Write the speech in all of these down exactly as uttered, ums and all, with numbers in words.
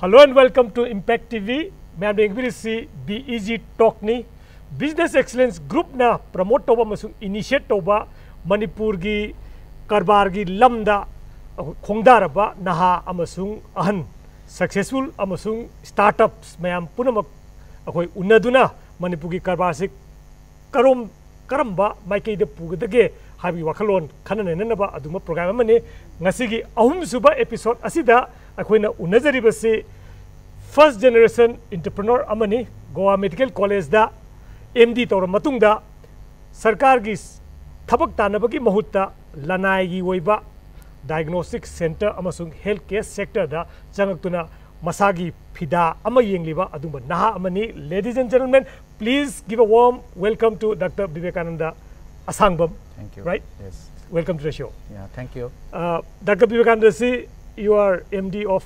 Hello and welcome to Impact T V. ꯃꯌꯥꯝꯅ ꯌꯦꯡꯕꯤꯔꯤꯁꯤ B E G Talkꯅꯤ꯫ Business Excellence Groupꯅ promote ꯇꯧꯕ ꯑꯃꯁꯨꯡ initiate ꯇꯧꯕ ꯃꯅꯤꯄꯨꯔꯒꯤ ꯀꯔꯕꯥꯔꯒꯤ ꯂꯝꯗ ꯈꯣꯡꯗꯥꯔꯕ ꯅꯍꯥ ꯑꯃꯁꯨꯡ ꯑꯍꯟ, successful ꯑꯃꯁꯨꯡ startups ꯃꯌꯥꯝ ꯄꯨꯝꯅꯃꯛ ꯑꯩꯈꯣꯏ ꯎꯅꯗꯨꯅ ꯃꯅꯤꯄꯨꯔꯒꯤ ꯀꯔꯕꯥꯔꯁꯤ ꯀꯔꯣꯝ ꯀꯔꯝꯕ ꯃꯥꯏꯀꯩꯗ ꯄꯨꯒꯗꯒꯦ ꯍꯥꯏꯕꯒꯤ ꯋꯥꯈꯜꯂꯣꯟ ꯈꯟꯅ ꯅꯩꯅꯅꯕ ꯑꯗꯨꯒꯨꯝꯕ program ꯑꯃꯅꯤ꯫ ꯉꯁꯤꯒꯤ ꯑꯍꯨꯝꯁꯨꯕ episode ꯑꯁꯤꯗ ꯑꯩꯈꯣꯏꯅ ꯎꯅꯖꯔꯤꯕꯁꯤ first generation entrepreneur ꯑꯃꯅꯤ꯫ ꯒꯣꯋꯥ ꯃꯦꯗꯤꯀꯦꯜ ꯀꯣꯂꯦꯖꯗ M D ꯇꯧꯔꯕ ꯃꯇꯨꯡꯗ ꯁꯔꯀꯥꯔꯒꯤ ꯊꯕꯛ ꯇꯥꯟꯅꯕꯒꯤ ꯃꯍꯨꯠꯇ ꯂꯅꯥꯏꯒꯤ ꯑꯣꯏꯕ diagnostic center ꯑꯃꯁꯨꯡ health care sectorꯗ ꯆꯪꯉꯛꯇꯨꯅ ꯃꯁꯥꯒꯤ ꯐꯤꯗꯥ ꯑꯃ ꯌꯦꯡꯂꯤꯕ ꯑꯗꯨꯒꯨꯝꯕ ꯅꯍꯥ ꯑꯃꯅꯤ꯫ Ladies and gentlemen, please give a warm welcome to Doctor Vivekananda Asangbam. Thank you. Right? Yes. Welcome to the show. Yeah, thank you. Uh, Doctor Vivekananda si, you are M D of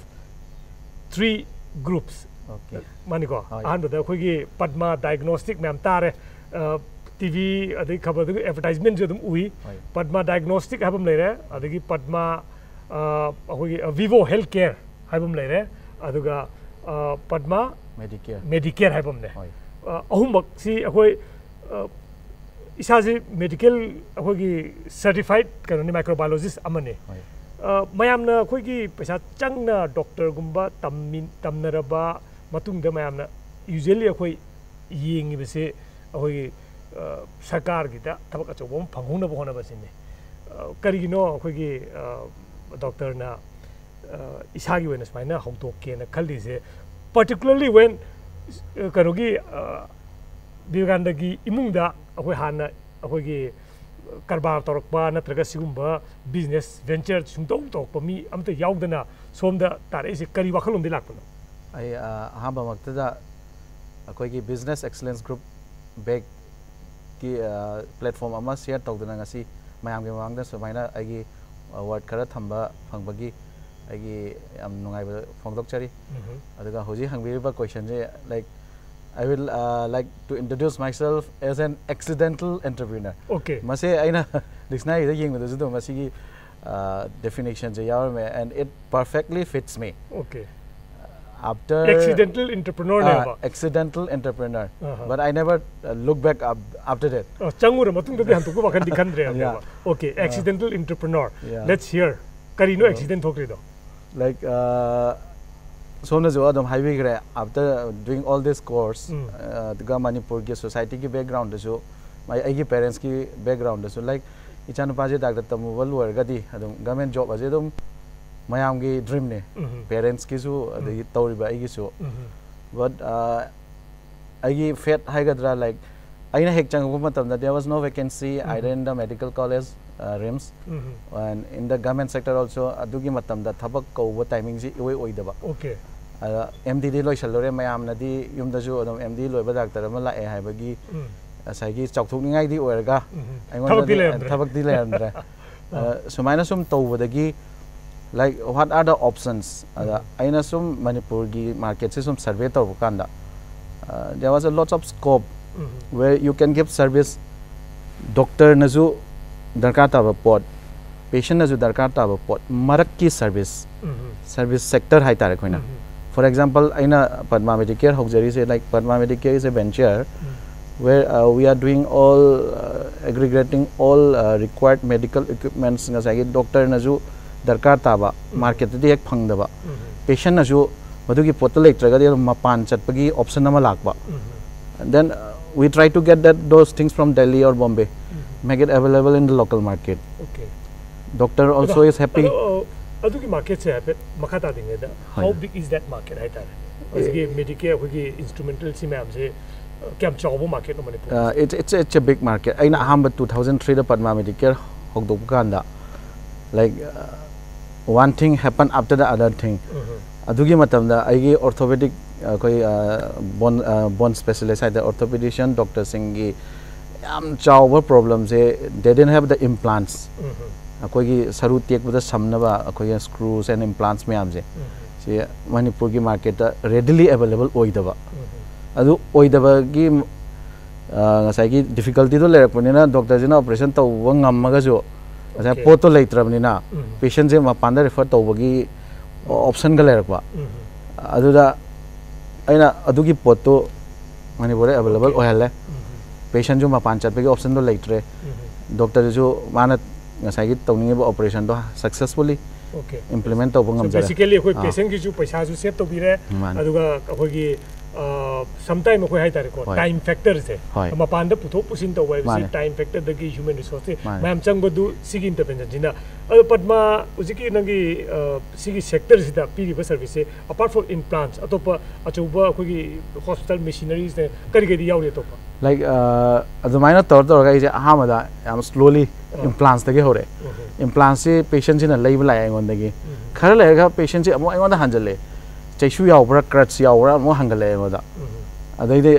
three groups. Okay. ꯃꯥꯅꯤꯀꯣ? ꯍꯣꯏ꯫ ꯑꯍꯥꯟꯕꯗ ꯑꯩꯈꯣꯏꯒꯤ ꯄꯗꯃꯥ diagnostic ꯃꯌꯥꯝ ꯇꯥꯔꯦ꯫ ꯑ, T V ꯑꯗꯩ ꯈꯕꯔꯗꯒꯤ advertisementꯁꯨ ꯑꯗꯨꯝ ꯎꯏ꯫ ꯍꯣꯏ꯫ ꯄꯗꯃꯥ diagnostic ꯍꯥꯏꯕ ꯑꯃ ꯂꯩꯔꯦ, ꯑꯗꯒꯤ ꯄꯗꯃꯥ, ꯑ, ꯑꯩꯈꯣꯏꯒꯤ, ꯑ, Vivo Health Care ꯍꯥꯏꯕ ꯑꯃ ꯂꯩꯔꯦ, ꯑꯗꯨꯒ, ꯑ, ꯄꯗꯃꯥ Medicare. Medicare ꯍꯥꯏꯕ ꯑꯃꯅꯦ꯫ ꯍꯣꯏ꯫ ꯑ, ꯑꯍꯨꯝꯃꯛꯁꯤ ꯑꯩꯈꯣꯏ, ꯑ, ꯏꯁꯥꯁꯤ medical ꯑꯩꯈꯣꯏꯒꯤ certified ꯀꯩꯅꯣꯅꯤ, microbiologist ꯑꯃꯅꯤ꯫ ꯍꯣꯏ꯫ ꯑ, ꯃꯌꯥꯝꯅ ꯑꯩꯈꯣꯏꯒꯤ ꯄꯩꯁꯥ ꯆꯪꯅ doctorꯒꯨꯝꯕ ꯇꯝꯃꯤ-, ꯇꯝꯅꯔꯕ ꯃꯇꯨꯡꯗ ꯃꯌꯥꯝꯅ usually ꯑꯩꯈꯣꯏ ꯌꯦꯡꯉꯤꯕꯁꯦ ꯑꯩꯈꯣꯏꯒꯤ, ꯑ, ꯁꯔꯀꯥꯔꯒꯤꯗ ꯊꯕꯛ ꯑꯆꯧꯕ ꯑꯃ ꯐꯪꯍꯧꯅꯕ ꯍꯣꯠꯅꯕꯁꯤꯅꯤ꯫ ꯑ, ꯀꯔꯤꯒꯤꯅꯣ ꯑꯩꯈꯣꯏꯒꯤ, ꯑ, doctorꯅ, ꯑ, ꯏꯁꯥꯒꯤ ꯑꯣꯏꯅ ꯁꯨꯃꯥꯏꯅ ꯍꯧꯗꯣꯛꯀꯦꯅ ꯈꯜꯂꯤꯁꯦ? Particularly when, ꯑ, ꯀꯩꯅꯣꯒꯤ, ꯑ, ꯕꯤꯕꯦꯀꯥꯅꯟꯗꯒꯤ ꯏꯃꯨꯡꯗ ꯑꯩꯈꯣꯏ ꯍꯥꯟꯅ ꯑꯩꯈꯣꯏꯒꯤ ꯀꯔꯕꯥꯔ ꯇꯧꯔꯛꯄ ꯅꯠꯇ꯭ꯔꯒ ꯁꯤꯒꯨꯝꯕ business venture ꯁꯨꯡꯇꯧ ꯇꯧꯔꯛꯄ ꯃꯤ ꯑꯝꯇ ꯌꯥꯎꯗꯅ ꯁꯣꯝꯗ ꯇꯥꯔꯛꯏꯁꯦ ꯀꯔꯤ ꯋꯥꯈꯜꯂꯣꯟꯗꯒꯤ ꯂꯥꯛꯄꯅꯣ? ꯑꯩ, ꯑ, ꯑꯍꯥꯟꯕꯃꯛꯇꯗ ꯑꯩꯈꯣꯏꯒꯤ Business Excellence Group ꯕꯦꯛꯀꯤ, ꯑ, platform ꯑꯃ share ꯇꯧꯗꯨꯅ ꯉꯁꯤ ꯃꯌꯥꯝꯒꯤ ꯃꯃꯥꯡꯗ ꯁꯨꯃꯥꯏꯅ ꯑꯩꯒꯤ, ꯑ, word ꯈꯔ ꯊꯝꯕ ꯐꯪꯕꯒꯤ ꯑꯩꯒꯤ ꯌꯥꯝ ꯅꯨꯡꯉꯥꯏꯕ ꯐꯣꯡꯗꯣꯛꯆꯔꯤ꯫ ꯎꯝꯍꯨꯝ꯫ ꯑꯗꯨꯒ ꯍꯧꯖꯤꯛ ꯍꯪꯕꯤꯔꯤꯕ questionꯁꯦ, like, I will, uh, like to introduce myself as an accidental entrepreneur. Okay. ꯃꯁꯦ ꯑꯩꯅ dictionaryꯗ ꯌꯦꯡꯕꯗꯁꯨ ꯑꯗꯨꯝ ꯃꯁꯤꯒꯤ, ꯑ, definitionꯁꯦ ꯌꯥꯎꯔꯝꯃꯦ, and it perfectly fits me. Okay. after Accidental entrepreneur uh, ꯅꯦꯕ accidental entrepreneur. Uh-huh. But I never uh, look back up after that. ꯑ, ꯆꯪꯉꯨꯔ ꯃꯇꯨꯡꯗꯗꯤ ꯍꯟꯗꯣꯛꯄ ꯋꯥꯈꯜꯗꯤ ꯈꯟꯗ꯭ꯔꯦ Yeah. Okay, accidental entrepreneur. Yeah. Let's hear. ꯀꯔꯤꯅꯣ ꯑꯦꯛꯁꯤꯗꯦꯟ ꯊꯣꯛꯈ꯭ꯔꯤꯗꯣ? Like uh, ꯁꯣꯝꯅꯁꯨ ꯑꯗꯨꯝ ꯍꯥꯏꯕꯤꯈ꯭ꯔꯦ, after doing all this course Mm. uh, ꯑꯗꯨꯒ ꯃꯅꯤꯄꯨꯔꯒꯤ ꯁꯣꯁꯥꯏꯇꯤꯒꯤ ꯕꯦꯛꯒ꯭ꯔꯥꯎꯟꯗꯁꯨ, ꯑꯩꯒꯤ ꯄꯦꯔꯦꯟꯁꯀꯤ ꯕꯦꯛꯒ꯭ꯔꯥꯎꯟꯗꯁꯨ, ꯂꯥꯏꯛ ꯏꯆꯥꯅꯨꯄꯥꯁꯦ ꯗꯥꯛꯇꯔ ꯇꯝꯃꯨꯕ ꯂꯣꯏꯔꯒꯗꯤ ꯑꯗꯨꯝ ꯒꯚꯔꯟꯃꯦꯟ ꯖꯣꯕ ꯑꯁꯦ ꯑꯗꯨꯝ ꯃꯌꯥꯝꯒꯤ ꯗ꯭ꯔꯤꯝꯅꯦ, Mhm. ꯄꯦꯔꯦꯟꯁꯀꯤꯁꯨ ꯑꯗꯒꯤ ꯇꯧꯔꯤꯕ ꯑꯩꯒꯤꯁꯨ. Mhm. But uh, ꯑꯩꯒꯤ ꯐꯦꯠ ꯍꯥꯏꯒꯗ꯭ꯔꯥ, ꯂꯥꯏꯛ ꯑꯩꯅ ꯍꯦꯛ ꯆꯪꯉꯛꯄ ꯃꯇꯝꯗ there was no vacancy Mhm. either in the medical college, uh, RIMS, Mhm. and in the government sector also. ꯑꯗꯨꯒꯤ ꯃꯇꯝꯗ ꯊꯕꯛ ꯀꯧꯕ ꯇꯥꯏꯃꯤꯡꯁꯤ ꯏꯑꯣꯏ ꯑꯣꯏꯗꯕ. Okay. ꯑꯗ ꯑꯦꯝ ꯗꯤꯗꯤ ꯂꯣꯏꯁꯜꯂꯨꯔꯦ, ꯃꯌꯥꯝꯅꯗꯤ ꯌꯨꯝꯗꯁꯨ ꯑꯗꯨꯝ ꯑꯦꯝ ꯗꯤ ꯂꯣꯏꯕ ꯗꯥꯛꯇꯔ ꯑꯃ ꯂꯥꯛꯑꯦ ꯍꯥꯏꯕꯒꯤ Mm. ꯉꯁꯥꯏꯒꯤ ꯆꯥꯎꯊꯣꯛꯅꯤꯡꯉꯥꯏꯗꯤ ꯑꯣꯏꯔꯒ Mhm. ꯑꯩꯉꯣꯟꯗꯗꯤ ꯊꯕꯛꯇꯤ ꯂꯩꯔꯝꯗ꯭ꯔꯦ. ꯊꯕꯛꯇꯤ ꯂꯩꯔꯝꯗ꯭ꯔꯦ. ꯑꯗ ꯁꯨꯃꯥꯏꯅ ꯁꯨꯝ ꯇꯧꯕꯗꯒꯤ, like, what are the options? ꯑꯗ Mhm. ꯑꯩꯅ ꯁꯨꯝ ꯃꯅꯤꯄꯨꯔꯒꯤ ꯃꯥꯔꯀꯦꯠꯁꯦ ꯁꯨꯝ ꯁꯔꯚꯦ ꯇꯧꯕ ꯀꯥꯟꯗ, uh, there was a lot of scope Mhm. where you can give service. ꯗꯣꯛꯇꯔꯅꯁꯨ ꯗꯔꯀꯥꯔ ꯇꯥꯕ ꯄꯣꯠ, ꯄꯦꯁꯦꯟꯅꯁꯨ ꯗꯔꯀꯥꯔ ꯇꯥꯕ ꯄꯣꯠ, ꯃꯔꯛꯀꯤ ꯁꯔꯚꯤꯁ, Mhm. ꯁꯔꯚꯤꯁ ꯁꯦꯛꯇꯔ ꯍꯥꯏꯇꯥꯔꯦ ꯑꯩꯈꯣꯏꯅ. Mhm. For example, ꯑꯩꯅ ꯄꯗꯃꯥ ꯃꯦꯗꯤꯀꯦꯌꯔ ꯍꯧꯖꯔꯤꯁꯦ, like, Padma Medicare is a venture Mhm. where uh, we are doing all uh, aggregating all uh, required medical equipments. ꯉꯁꯥꯏꯒꯤ ꯗꯣꯛꯇꯔꯅꯁꯨ ꯗꯔꯀꯥꯔ ꯇꯥꯕ, ꯃꯥꯔꯀꯦꯠꯇꯗꯤ ꯍꯦꯛ ꯐꯪꯗꯕ, Mhm. ꯄꯦꯁꯦꯟꯅꯁꯨ ꯃꯗꯨꯒꯤ ꯄꯣꯠꯇ ꯂꯩꯇ꯭ꯔꯒꯗꯤ ꯑꯗꯨꯝ ꯃꯄꯥꯟ ꯆꯠꯄꯒꯤ ꯑꯣꯞꯁꯟ ꯑꯃ ꯂꯥꯛꯄ. Mhm. And then uh, we try to get that those things from Delhi or Bombay, Mhm. make it available in the local market. Okay. Doctor also ꯑꯗꯣ, is happy. ꯑꯗꯣ, ꯑ, ꯑꯗꯨꯒꯤ ꯃꯥꯔꯀꯦꯠꯁꯦ ꯍꯥꯏꯐꯦꯠ ꯃꯈꯥ ꯇꯥꯗ꯭ꯔꯤꯉꯩꯗ, ꯍꯣꯏ. How big is that market ꯍꯥꯏꯇꯥꯔꯦ? ꯍꯧꯖꯤꯛꯀꯤ ꯃꯦꯗꯤꯀꯦꯌꯔ, ꯑꯩꯈꯣꯏꯒꯤ ꯏꯟꯁꯇ꯭ꯔꯨꯃꯦꯟꯇꯦꯜ ꯁꯤ ꯃꯌꯥꯝꯁꯦ, ꯑ, ꯀꯌꯥꯝ ꯆꯥꯎꯕ ꯃꯥꯔꯀꯦꯠꯅꯣ Manipur? Uh, it's, it's, it's a big market. ꯑꯩꯅ ꯑꯍꯥꯟꯕ two thousand threeꯗ ꯄꯗꯃꯥ ꯃꯦꯗꯤꯀꯦꯌꯔ ꯍꯧꯗꯣꯛꯄ ꯀꯥꯟꯗ, like, uh, one thing happened after the other thing. Mhm. ꯑꯗꯨꯒꯤ ꯃꯇꯝꯗ ꯑꯩꯒꯤ ꯑꯣꯔꯊꯣꯄꯦꯗꯤꯛ, ꯑꯩꯈꯣꯏ ꯕꯣꯟ ꯕꯣꯟ ꯁ꯭ꯄꯦꯁꯤꯌꯦꯂꯤꯁ ꯍꯥꯏꯇꯥꯔꯦ, ꯑꯣꯔꯊꯣꯄꯦꯗꯤꯁꯤꯌꯟ ꯗꯣꯛꯇꯔꯁꯤꯡꯒꯤ ꯌꯥꯝ ꯆꯥꯎꯕ ꯄ꯭ꯔꯣꯕ꯭ꯂꯦꯝꯁꯦ, they didn't have the implants. Mhm. ꯑꯩꯈꯣꯏꯒꯤ ꯁꯔꯨ ꯇꯦꯛꯄꯗ ꯁꯝꯅꯕ ꯑꯩꯈꯣꯏꯒꯤ screws and implants ꯃꯌꯥꯝꯁꯦ, Mhm. ꯁꯤ ꯃꯅꯤꯄꯨꯔꯒꯤ ꯃꯥꯔꯀꯦꯠꯇ readily available ꯑꯣꯏꯗꯕ. Mhm. ꯑꯗꯨ ꯑꯣꯏꯗꯕꯒꯤ, ꯑ, ꯉꯁꯥꯏꯒꯤ ꯗꯤꯐꯤꯀꯜꯇꯤꯗꯣ ꯂꯩꯔꯛꯄꯅꯤꯅ, ꯗꯣꯛꯇꯔꯁꯤꯅ ꯑꯣꯄꯔꯦꯁꯟ ꯇꯧꯕ ꯉꯝꯃꯒꯁꯨ, ꯉꯁꯥꯏ Okay. ꯄꯣꯠꯇꯣ ꯂꯩꯇ꯭ꯔꯕꯅꯤꯅ, Mhm. ꯄꯦꯁꯦꯟꯁꯦ ꯃꯄꯥꯟꯗ ꯔꯤꯐꯔ ꯇꯧꯕꯒꯤ ꯑꯣꯞꯁꯟꯒ ꯂꯩꯔꯛꯄ. Mhm. ꯑꯗꯨꯗ ꯑꯩꯅ ꯑꯗꯨꯒꯤ ꯄꯣꯠꯇꯨ ꯃꯅꯤꯄꯨꯔꯗ ꯑꯦꯕꯥꯏꯂꯦꯕꯜ ꯑꯣꯏꯍꯜꯂꯦ꯫ ꯄꯦꯁꯦꯟꯁꯨ ꯃꯄꯥꯟ ꯆꯠꯄꯒꯤ ꯑꯣꯞꯁꯟꯗꯣ ꯂꯩꯇ꯭ꯔꯦ꯫ ꯗꯣꯛꯇꯔꯗꯨꯁꯨ ꯃꯥꯅ ꯉꯁꯥꯏꯒꯤ ꯇꯧꯅꯤꯡꯉꯤꯕ ꯑꯣꯄꯔꯦꯁꯟꯗꯣ ꯁꯛꯁꯦꯁꯐꯨꯜꯂꯤ ꯑꯣꯀꯦ꯫ ꯏꯝꯄ꯭ꯂꯤꯃꯦꯟ ꯇꯧꯕ ꯉꯝꯖꯔꯦ꯫ ꯕꯦꯁꯤꯀꯦꯂꯤ ꯑꯩꯈꯣꯏ ꯑꯥ꯫ ꯄꯦꯁꯦꯟꯒꯤꯁꯨ ꯄꯩꯁꯥꯁꯨ ꯁꯦꯞ ꯇꯧꯕꯤꯔꯦ꯫ ꯃꯥꯅꯤ꯫ ꯑꯗꯨꯒ ꯑꯩꯈꯣꯏꯒꯤ ꯁꯝꯇꯥꯏꯝ ꯑꯩꯈꯣꯏ ꯍꯥꯏꯇꯥꯔꯦꯀꯣ, ꯍꯣꯏ꯫ ꯇꯥꯏꯝ ꯐꯦꯛꯇꯔꯁꯦ ꯍꯣꯏ꯫ ꯃꯄꯥꯟꯗ ꯄꯨꯊꯣꯛ ꯄꯨꯁꯤꯟ ꯇꯧꯕ ꯍꯥꯏꯕꯁꯤ ꯃꯥꯅꯤ꯫ ꯇꯥꯏꯝ ꯐꯦꯛꯇꯔꯗꯒꯤ ꯍ꯭ꯌꯨꯃꯦꯟ ꯔꯤꯁꯣꯔꯁꯁꯦ ꯃꯥꯅꯤ꯫ ꯃꯌꯥꯝ ꯆꯪꯕꯗꯨ ꯁꯤꯒꯤ ꯏꯟꯇꯔꯚꯦꯟꯁꯟꯁꯤꯅ꯫ ꯑꯗꯣ ꯄꯗꯃꯥ, ꯍꯧꯖꯤꯛꯀꯤ ꯅꯪꯒꯤ ꯑ, ꯁꯤꯒꯤ ꯁꯦꯛꯇꯔꯁꯤꯗ ꯄꯤꯔꯤꯕ ꯁꯔꯚꯤꯁꯁꯦ, ꯑꯄꯥꯔꯠ ꯐ꯭ꯔꯣꯝ ꯏꯝꯄ꯭ꯂꯥꯟꯁ, ꯑꯇꯣꯞꯄ ꯑꯆꯧꯕ ꯑꯩꯈꯣꯏꯒꯤ ꯍꯣꯁꯄꯤꯇꯥꯜ ꯃꯦꯁꯤꯅꯔꯤꯁ ꯀꯔꯤ ꯀꯔꯤꯗꯤ ꯌꯥꯎꯔꯤ ꯑꯇꯣꯞꯄ? ꯂꯥꯏꯛ ꯑꯗꯨꯃꯥꯏꯅ ꯇꯧꯔ ꯇꯧꯔꯒ ꯑꯩꯁꯦ ꯑꯍꯥꯟꯕꯗ ꯌꯥꯝ ꯁ꯭ꯂꯣꯂꯤ ꯑꯥ꯫ ꯏꯝꯄ꯭ꯂꯥꯟꯁꯇꯒꯤ ꯍꯧꯔꯛꯑꯦ꯫ ꯎꯝ꯫ ꯏꯝꯄ꯭ꯂꯥꯟꯁꯁꯤ ꯄꯦꯁꯦꯟꯁꯤꯅ ꯂꯩꯕ ꯂꯥꯛꯑꯦ ꯑꯩꯉꯣꯟꯗꯒꯤ꯫ ꯎꯝ꯫ ꯈꯔ ꯂꯩꯔꯒ ꯄꯦꯁꯦꯟꯁꯤ ꯑꯃꯨꯛ ꯑꯩꯉꯣꯟꯗ ꯍꯟꯖꯜꯂꯛꯑꯦ꯫ ꯆꯩꯁꯨ ꯌꯥꯎꯕ꯭ꯔꯥ, ꯀ꯭ꯔꯠꯁ ꯌꯥꯎꯕ꯭ꯔꯥ ꯑꯃꯨꯛ ꯍꯪꯒꯠꯂꯛꯑꯦ ꯑꯩꯉꯣꯟꯗ꯫ ꯎꯝ꯫ ꯑꯗꯩꯗꯤ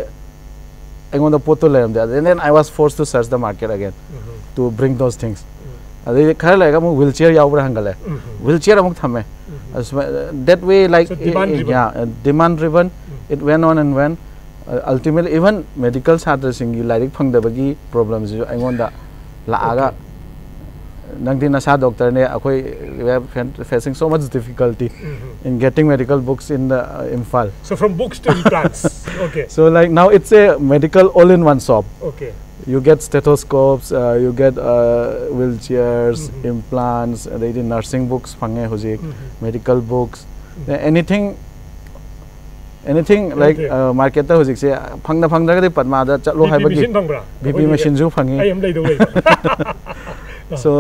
ꯑꯩꯉꯣꯟꯗ ꯄꯣꯠꯇꯣ ꯂꯩꯔꯝꯗꯦ꯫ And then I was forced to search the market again um. to bring those things. ꯎꯝ꯫ ꯑꯗꯩꯗꯤ ꯈꯔ ꯂꯩꯔꯒ ꯑꯃꯨꯛ ꯋꯤꯜ ꯆꯤꯌꯔ ꯌꯥꯎꯕ꯭ꯔꯥ ꯍꯪꯒꯠꯂꯦ꯫ ꯎꯝ꯫ ꯋꯤꯜ ꯆꯤꯌꯔ ꯑꯃꯨꯛ ꯊꯝꯃꯦ꯫ ꯎꯝ꯫ ꯑꯁꯨꯃꯥꯏ-, that way, like, So, demand driven. Yeah, demand driven. It went on and went. Ultimately, even medical ꯁꯥꯇ꯭ꯔꯁꯤꯡꯒꯤ ꯂꯥꯏꯔꯤꯛ ꯐꯪꯗꯕꯒꯤ ꯄ꯭ꯔꯣꯕ꯭ꯂꯦꯝꯁꯤꯁꯨ ꯑꯩꯉꯣꯟꯗ ꯂꯥꯛꯑꯒ, "ꯅꯪꯗꯤ ꯅꯁꯥ ꯗꯣꯛꯇꯔꯅꯦ, ꯑꯩꯈꯣꯏ, we are facing so much difficulty um. in getting medical books in the, uh, Imphal." So from books to implants. Okay. So, like, now it's a medical all-in-one shop. Okay. You get stethoscopes, uh, you get, uh, wheelchairs, Mhm. implants, ꯑꯗꯩꯗꯤ nursing books ꯐꯪꯉꯦ ꯍꯧꯖꯤꯛ, Mhm. medical books, anything, anything, like, Okay. uh, marketꯇ ꯍꯧꯖꯤꯛꯁꯦ ꯐꯪꯗ ꯐꯪꯗ꯭ꯔꯒꯗꯤ ꯄꯗꯃꯥꯗ ꯆꯠꯂꯣ BP ꯍꯥꯏꯕꯒꯤ machine ꯐꯪꯕ꯭ꯔꯥ? BP ꯑꯩꯈꯣꯏꯒꯤ machineꯁꯨ ꯐꯪꯉꯤ꯫ ꯑꯩ ꯑꯃ ꯂꯩꯗꯧ ꯂꯩꯕ꯫ So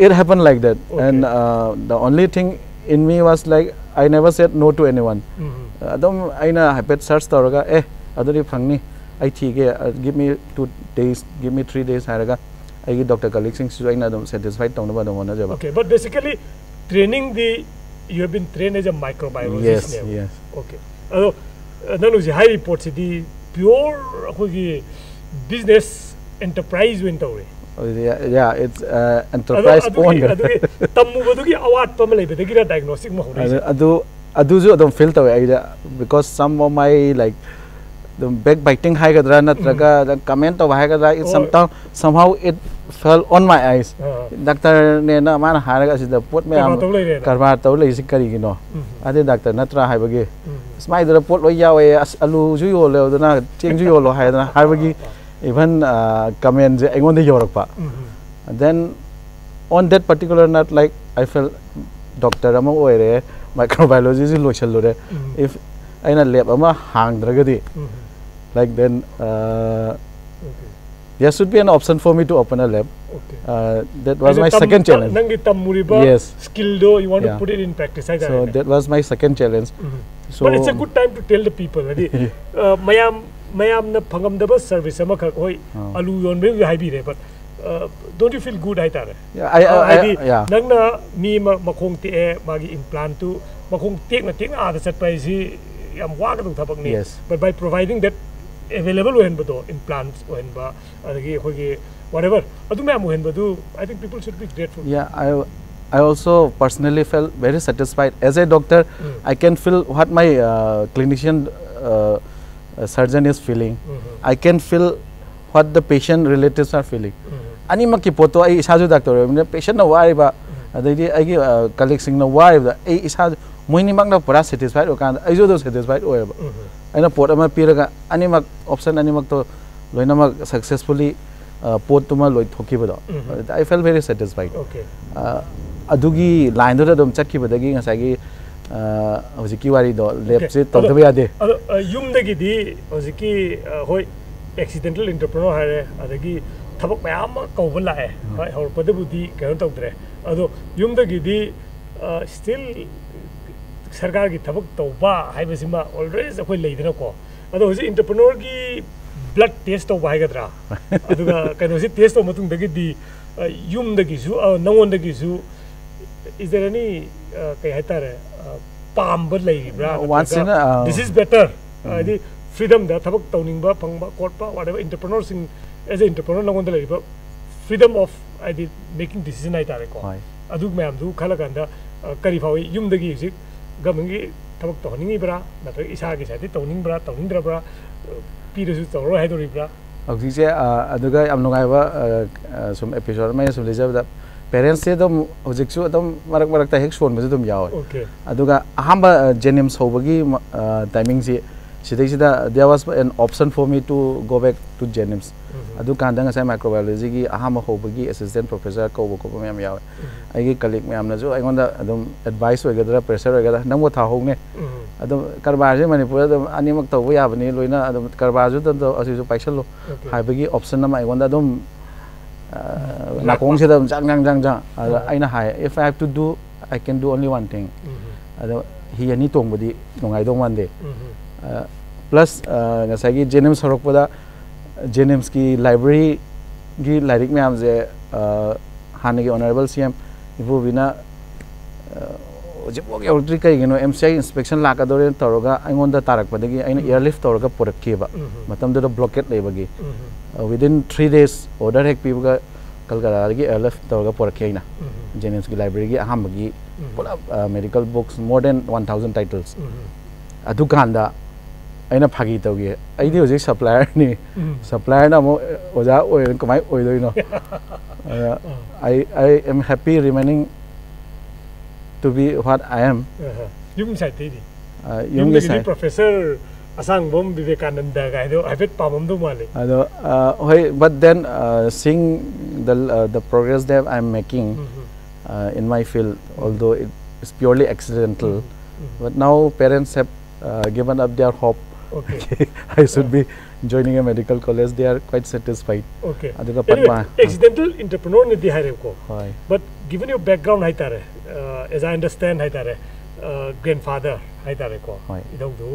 it happened like that. Okay. And, uh, the only thing in me was, like, I never said no to anyone. Mhm. ꯑꯗꯨꯝ ꯑꯩꯅ ꯍꯥꯏꯐꯦꯠ search ꯇꯧꯔꯒ, "ꯑꯦ, ꯑꯗꯨꯗꯤ ꯐꯪꯅꯤ, ꯑꯩ ꯊꯤꯒꯦ, uh, give me two days, give me three days" ꯍꯥꯏꯔꯒ ꯑꯩꯒꯤ ꯗꯣꯛꯇꯔ ꯀꯂꯤꯛꯁꯤꯡꯁꯤꯁꯨ ꯑꯩꯅ ꯑꯗꯨꯝ satisfied ꯇꯧꯅꯕ ꯑꯗꯨꯝ ꯍꯣꯠꯅꯖꯕ꯫ Okay, but basically trainingꯗꯤ, you have been trained as a Yes, microbiologistꯅꯦꯕ꯫ Yes. Okay. ꯑꯗꯣ, ꯑ, ꯅꯪ ꯍꯧꯖꯤꯛ ꯍꯥꯏꯔꯤꯕ ꯄꯣꯠꯁꯤꯗꯤ pure ꯑꯩꯈꯣꯏꯒꯤ business enterprise ꯑꯣꯏꯅ ꯇꯧꯔꯦ꯫ Yeah, yeah, it's, uh, ꯑꯗꯣ enterprise ꯑꯗꯨꯒꯤ, owned. ꯑꯗꯨꯒꯤ ꯇꯝꯃꯨꯕꯗꯨꯒꯤ ꯑꯋꯥꯠꯄ ꯑꯃ ꯂꯩꯕꯗꯒꯤꯔ diagnostic ꯑꯃ ꯍꯧꯔꯛꯏꯁꯦ? ꯑꯗꯨ, ꯑꯗꯨ, ꯑꯗꯨꯁꯨ ꯑꯗꯨꯝ feel ꯇꯧꯋꯦ ꯑꯩꯗ, because some of my, like, ꯑꯗꯨꯝ backbiting ꯍꯥꯏꯒꯗ꯭ꯔꯥ, ꯅꯠꯇ꯭ꯔꯒ ꯀꯃꯦꯟ ꯇꯧꯕ ꯍꯥꯏꯒꯗ꯭ꯔꯥ, it somehow, somehow it fell on my eyes. ꯗꯥꯛꯇꯔꯅꯦꯅ ꯃꯥꯅ ꯍꯥꯏꯔꯒ ꯑꯁꯤꯗ ꯄꯣꯠ ꯃꯌꯥꯝ ꯀꯔꯕꯥꯔ ꯇꯧ ꯂꯩꯔꯦꯅ꯫ ꯀꯔꯕꯥꯔ ꯇꯧ ꯂꯩꯔꯤꯁꯤ ꯀꯔꯤꯒꯤꯅꯣ? ꯑꯗꯩ ꯗꯥꯛꯇꯔ ꯅꯠꯇ꯭ꯔꯥ ꯍꯥꯏꯕꯒꯤ, "ꯑꯁ, ꯃꯥꯏꯗꯨꯗ ꯄꯣꯠ ꯂꯣꯏ ꯌꯥꯎꯋꯦ, ꯑꯁ, ꯑꯂꯨꯁꯨ ꯌꯣꯜꯂꯦ, ꯑꯗꯨꯅ ꯆꯦꯡꯁꯨ ꯌꯣꯜꯂꯣ" ꯍꯥꯏꯗꯅ ꯍꯥꯏꯕꯒꯤ even ꯀꯃꯦꯟꯁꯦ ꯑꯩꯉꯣꯟꯗ ꯌꯧꯔꯛꯄ꯫ And then on that particular night, like, I felt, doctor ꯑꯃ ꯑꯣꯏꯔꯦ, microbiologyꯁꯨ ꯂꯣꯏꯁꯜꯂꯨꯔꯦ, if ꯑꯩꯅ lab ꯑꯃ ꯍꯥꯡꯗ꯭ꯔꯒꯗꯤ, like, then uh, there should be an option for me to open a lab. Uh, that was my second challenge. ꯅꯪꯒꯤ ꯇꯝꯃꯨꯔꯤꯕ Yes. Skillꯗꯣ you want to Yeah. put it in practice ꯍꯥꯏꯇꯥꯔꯦ꯫ So that was my second challenge. So But it's a good time to tell the people. ꯍꯥꯏꯗꯤ, uh, ꯃꯌꯥꯝ ꯃꯌꯥꯝꯅ ꯐꯪꯉꯝꯗꯕ service ꯑꯃꯈꯛ, ꯍꯣꯏ, ꯑꯥ꯫ ꯑꯂꯨ ꯌꯣꯟꯕꯒꯤ ꯍꯥꯏꯕꯤꯔꯦ, but uh, don't you feel good ꯍꯥꯏꯇꯥꯔꯦ? Yeah, I, I, Uh, I, ꯍꯥꯏꯗꯤ yeah. ꯅꯪꯅ ꯃꯤ ꯑꯃ ꯃꯈꯣꯡ ꯇꯦꯛꯑꯦ, ꯃꯥꯒꯤ implantꯇꯨ ꯃꯈꯣꯡ ꯇꯦꯛꯅ ꯇꯦꯛꯅ ꯑꯥꯗ ꯆꯠꯄ ꯍꯥꯏꯁꯤ ꯌꯥꯝ ꯋꯥꯒꯗꯧꯕ ꯊꯕꯛꯅꯤ꯫ Yes. But by providing that available ꯑꯣꯏꯍꯟꯕꯗꯣ, implants ꯑꯣꯏꯍꯟꯕ, ꯑꯗꯒꯤ ꯑꯩꯈꯣꯏꯒꯤ whatever, ꯑꯗꯨ ꯃꯌꯥꯝ ꯑꯣꯏꯍꯟꯕꯗꯨ, I think people should be grateful. Yeah, I, I also personally felt very satisfied. As a doctor, I can feel what my uh, clinician uh, uh, surgeon is feeling. I can feel what the patient relatives are feeling. ꯑꯅꯤꯃꯛꯀꯤ ꯄꯣꯠꯇꯣ ꯑꯩ ꯏꯁꯥꯁꯨ doctor ꯑꯣꯏꯕꯅꯤꯅ, ꯄꯦꯁꯦꯟꯅ ꯋꯥꯔꯤꯕ, ꯑꯗꯩꯗꯤ ꯑꯩꯒꯤ ꯀꯂꯤꯛꯁꯤꯡꯅ ꯋꯥꯔꯤꯕꯗ, ꯑꯩ ꯏꯁꯥ, ꯃꯣꯏꯅꯤꯃꯛꯅ ꯄꯨꯔꯥ satisfied ꯑꯣꯏꯔꯀꯥꯟꯗ ꯑꯩꯁꯨ ꯑꯗꯨꯝ satisfied ꯑꯣꯏꯌꯦꯕ꯫ ꯑꯩꯅ ꯄꯣꯠ ꯑꯃ ꯄꯤꯔꯒ ꯑꯅꯤꯃꯛ, option ꯑꯅꯤꯃꯛꯇꯣ ꯂꯣꯏꯅꯃꯛ successfully ꯄꯣꯠꯇꯨꯃ ꯂꯣꯏꯊꯣꯛꯈꯤꯕꯗꯣ, I felt very satisfied. Okay. ꯑꯗꯨꯒꯤ lineꯗꯨꯗ ꯑꯗꯨꯝ ꯆꯠꯈꯤꯕꯗꯒꯤ ꯉꯁꯥꯏꯒꯤ ꯍꯧꯖꯤꯛꯀꯤ ꯋꯥꯔꯤꯗꯣ, labꯁꯦ ꯇꯧꯗꯕ ꯌꯥꯗꯦ꯫ ꯑꯗꯣ, ꯑ, ꯌꯨꯝꯗꯒꯤꯗꯤ ꯍꯧꯖꯤꯛꯀꯤ, ꯑ, ꯍꯣꯏ, accidental entrepreneur ꯍꯥꯏꯔꯦ, ꯑꯗꯒꯤ ꯊꯕꯛ ꯃꯌꯥꯝ ꯑꯃ ꯀꯧꯕ ꯂꯥꯛꯑꯦ꯫ ꯍꯣꯏ, ꯍꯧꯔꯛꯄꯗꯕꯨꯗꯤ ꯀꯩꯅꯣ ꯇꯧꯗ꯭ꯔꯦ꯫ ꯑꯗꯣ ꯌꯨꯝꯗꯒꯤꯗꯤ, ꯑ, still ꯁꯔꯀꯥꯔꯒꯤ ꯊꯕꯛ ꯇꯧꯕ ꯍꯥꯏꯕꯁꯤꯃ always ꯑꯩꯈꯣꯏ ꯂꯩꯗꯅꯀꯣ꯫ ꯑꯗꯣ ꯍꯧꯖꯤꯛ entrepreneurꯒꯤ blood test ꯇꯧꯕ ꯍꯥꯏꯒꯗ꯭ꯔꯥ? ꯑꯗꯨꯒ ꯀꯩꯅꯣꯁꯤ test ꯇꯧꯕ ꯃꯇꯨꯡꯗꯒꯤꯗꯤ, ꯑ, ꯌꯨꯝꯗꯒꯤꯁꯨ, ꯑ, ꯅꯉꯣꯟꯗꯒꯤꯁꯨ, is there any, ꯑ, ꯀꯩ ꯍꯥꯏꯇꯥꯔꯦ, ꯑ, ꯄꯥꯝꯕ ꯂꯩꯔꯤꯕ꯭ꯔꯥ? Once in ꯅꯠꯇ꯭ꯔꯒ a, uh, this is better, ꯍꯥꯏꯗꯤ freedomꯗ ꯊꯕꯛ ꯇꯧꯅꯤꯡꯕ ꯐꯪꯕ ꯈꯣꯠꯄ, whatever, entrepreneurꯁꯤꯡ, as a entrepreneur ꯅꯉꯣꯟꯗ ꯂꯩꯔꯤꯕ freedom of, ꯍꯥꯏꯗꯤ making decision ꯍꯥꯏꯇꯥꯔꯦꯀꯣ꯫ ꯍꯣꯏ꯫ ꯑꯗꯨ ꯃꯌꯥꯝꯗꯨ ꯈꯜꯂꯀꯥꯟꯗ, ꯑ, ꯀꯔꯤ ꯐꯥꯎꯏ? ꯌꯨꯝꯗꯒꯤ ꯍꯧꯖꯤꯛ governmentꯀꯤ ꯊꯕꯛ ꯇꯧꯍꯟꯅꯤꯡꯉꯤꯕ꯭ꯔꯥ, ꯅꯠꯇ꯭ꯔꯒ ꯏꯁꯥꯒꯤ ꯁꯥꯏꯠꯇꯒꯤ ꯇꯧꯅꯤꯡꯕ꯭ꯔꯥ, ꯇꯧꯅꯤꯡꯗ꯭ꯔꯕ꯭ꯔꯥ, ꯄꯤꯔꯁꯨ ꯇꯧꯔꯣꯏ ꯍꯥꯏꯗꯣꯔꯤꯕ꯭ꯔꯥ? ꯍꯧꯖꯤꯛꯁꯦ ꯑ, ꯑꯗꯨꯒ ꯌꯥꯝ ꯅꯨꯡꯉꯥꯏꯕ ꯑ, ꯑ, ꯁꯨꯝ ꯑꯦꯄꯤꯁꯣꯗ ꯑꯃ ꯑꯩꯅ ꯁꯨꯝ ꯂꯤꯖꯕꯗ, ꯄꯦꯔꯦꯟꯁꯁꯦ ꯑꯗꯨꯝ ꯍꯧꯖꯤꯛꯁꯨ ꯑꯗꯨꯝ ꯃꯔꯛ ꯃꯔꯛꯇ ꯍꯦꯛ ꯁꯣꯟꯕꯁꯨ ꯑꯗꯨꯝ ꯌꯥꯎꯋꯦ꯫ Okay. ꯑꯗꯨꯒ ꯑꯍꯥꯟꯕ ꯖꯦꯅꯤꯝꯁ ꯍꯧꯕꯒꯤ ꯃ- ꯑ, ꯇꯥꯏꯃꯤꯡꯁꯤ, ꯁꯤꯗꯩꯁꯤꯗ there was an option for me to go back to Jennings. ꯎꯝ. ꯑꯗꯨꯀꯥꯟꯗ ꯉꯁꯥꯏ ꯃꯥꯏꯀ꯭ꯔꯣꯕꯥꯏꯑꯣꯂꯣꯖꯤꯒꯤ ꯑꯍꯥꯟꯕ ꯍꯧꯕꯒꯤ ꯑꯦꯁꯤꯁꯇꯦꯟ ꯄ꯭ꯔꯣꯐꯦꯁꯔ ꯀꯧꯕ ꯈꯣꯠꯄ ꯃꯌꯥꯝ ꯌꯥꯎꯋꯦ꯫ ꯑꯩꯒꯤ ꯀꯂꯤꯛ ꯃꯌꯥꯝꯅꯁꯨ ꯑꯩꯉꯣꯟꯗ ꯑꯗꯨꯝ ꯑꯦꯗꯚꯥꯏꯁ ꯑꯣꯏꯒꯗ꯭ꯔꯥ, ꯄ꯭ꯔꯦꯁꯔ ꯑꯣꯏꯒꯗ꯭ꯔꯥ, "ꯅꯪꯕꯨ ꯊꯥꯍꯧꯅꯦ, ꯎꯝ. ꯑꯗꯨꯝ ꯀꯔꯕꯥꯔꯁꯦ ꯃꯅꯤꯄꯨꯔꯗ ꯑꯗꯨꯝ ꯑꯅꯤꯃꯛ ꯇꯧꯕ ꯌꯥꯕꯅꯤ, ꯂꯣꯏꯅ ꯑꯗꯨꯝ ꯀꯔꯕꯥꯔꯁꯨ ꯑꯗꯨꯝ ꯇꯧ, ꯑꯁꯤꯁꯨ ꯄꯥꯏꯁꯜꯂꯣ" Okay. ꯍꯥꯏꯕꯒꯤ ꯑꯣꯞꯁꯟ ꯑꯃ ꯑꯩꯉꯣꯟꯗ ꯑꯗꯨꯝ ꯑ, ꯂꯥꯛꯄ꯫ ꯅꯥꯀꯣꯡꯁꯤꯗ ꯑꯗꯨꯝ ꯆꯥꯡ ꯆꯥꯡ ꯆꯥꯡ ꯆꯥꯡ ꯑꯗ ꯑꯣ꯫ ꯑꯩꯅ ꯍꯥꯏ, "If I have to do, I can do only one thing." ꯎꯝ. ꯑꯗꯣ ꯍꯤ ꯑꯅꯤ ꯇꯣꯡꯕꯗꯤ ꯅꯨꯡꯉꯥꯏꯗꯧ ꯃꯥꯟꯗꯦ꯫ ꯎꯝ. ꯄ꯭ꯂꯁ ꯉꯁꯥꯏꯒꯤ ꯖꯦꯅꯤꯝꯁ ꯍꯧꯔꯛꯄꯗ ꯖꯦꯅꯤꯝꯁꯀꯤ ꯂꯥꯏꯕ꯭ꯔꯦꯔꯤꯒꯤ ꯂꯥꯏꯔꯤꯛ ꯃꯌꯥꯝꯁꯦ ꯑ, ꯍꯥꯟꯅꯒꯤ ꯑꯣꯅꯔꯦꯕꯜ ꯁꯤ ꯑꯦꯝ ꯏꯕꯣꯕꯤꯅ ꯑ, ꯍꯧꯖꯤꯛꯐꯥꯎ ꯌꯧꯔꯛꯇ꯭ꯔꯤ ꯀꯩꯒꯤꯅꯣ, ꯑꯦꯝ ꯁꯤ ꯑꯥꯏ ꯏꯟꯁꯄꯦꯛꯁꯟ ꯂꯥꯛꯀꯗꯧꯔꯦꯅ ꯇꯧꯔꯒ ꯑꯩꯉꯣꯟꯗ ꯇꯥꯔꯛꯄꯗꯒꯤ ꯑꯩꯅ ꯎꯝ. ꯑꯦꯌꯔꯂꯤꯐ ꯇꯧꯔꯒ ꯄꯨꯔꯛꯈꯤꯕ꯫ ꯎꯝ. ꯃꯇꯝꯗꯨꯗ ꯕ꯭ꯂꯣꯀꯦꯠ ꯂꯩꯕꯒꯤ꯫ ꯎꯝ. Within three days order ꯍꯦꯛ ꯄꯤꯕꯒ ꯀꯜꯀꯇꯥꯗꯒꯤ ꯑꯦꯌꯔꯂꯤꯐ ꯇꯧꯔꯒ ꯄꯨꯔꯛꯈꯤ ꯑꯩꯅ꯫ ꯎꯝ. ꯖꯦꯅꯤꯝꯁꯀꯤ ꯂꯥꯏꯕ꯭ꯔꯦꯔꯤꯒꯤ ꯑꯍꯥꯟꯕꯒꯤ ꯎꯝ. ꯄꯨꯂꯞ medical books more than one thousand titles꯫ ꯎꯝ. ꯑꯗꯨꯀꯥꯟꯗ ꯑꯩꯅ ꯐꯥꯒꯤ ꯇꯧꯈꯤ, "ꯑꯩꯗꯤ ꯍꯧꯖꯤꯛ ꯁꯄ꯭ꯂꯥꯏꯌꯔꯅꯤ, ꯎꯝ. ꯁꯄ꯭ꯂꯥꯏꯌꯔꯅ ꯑꯃꯨꯛ ꯑꯣꯖꯥ ꯑꯣꯏꯔ ꯀꯃꯥꯏꯅ ꯑꯣꯏꯗꯣꯏꯅꯣ?" ꯑꯗ, "I, I am happy remaining to be what I am." ꯑꯍ. ꯌꯨꯝ ꯁꯥꯏꯠꯇꯩꯗꯤ? ꯑ, ꯌꯨꯝꯒꯤ ꯌꯨꯝꯗꯒꯤꯗꯤ ꯁꯥꯏꯠ꯫ ꯄ꯭ꯔꯣꯐꯦꯁꯔ ꯑꯁꯥꯡꯕꯝ ꯕꯤꯕꯦꯀꯥꯅꯟꯗ ꯀꯥꯏꯗꯣ ꯍꯥꯏꯐꯦꯠ ꯄꯥꯝꯃꯝꯗꯧ ꯃꯥꯜꯂꯦ꯫ ꯑꯗꯣ, ꯑ, ꯍꯣꯏ, but then, uh, seeing the, uh, the progress that I am making, um. uh, in my field, although it is purely accidental, um. Um. but now parents have, uh, given up their hope. Okay. I should be joining a medical college. They are quite satisfied. Okay. ꯑꯗꯨꯒ Anyway, ꯄꯠꯃ- accidental entrepreneur ꯅꯗꯤ ꯍꯥꯏꯔꯦꯕꯀꯣ꯫ ꯍꯣꯏ꯫ But given your background ꯍꯥꯏꯇꯥꯔꯦ, uh, as I understand ꯍꯥꯏꯇꯥꯔꯦ, uh, grandfather ꯍꯥꯏꯇꯥꯔꯦꯀꯣ꯫ ꯍꯣꯏ꯫ ꯏꯙꯧꯗꯨ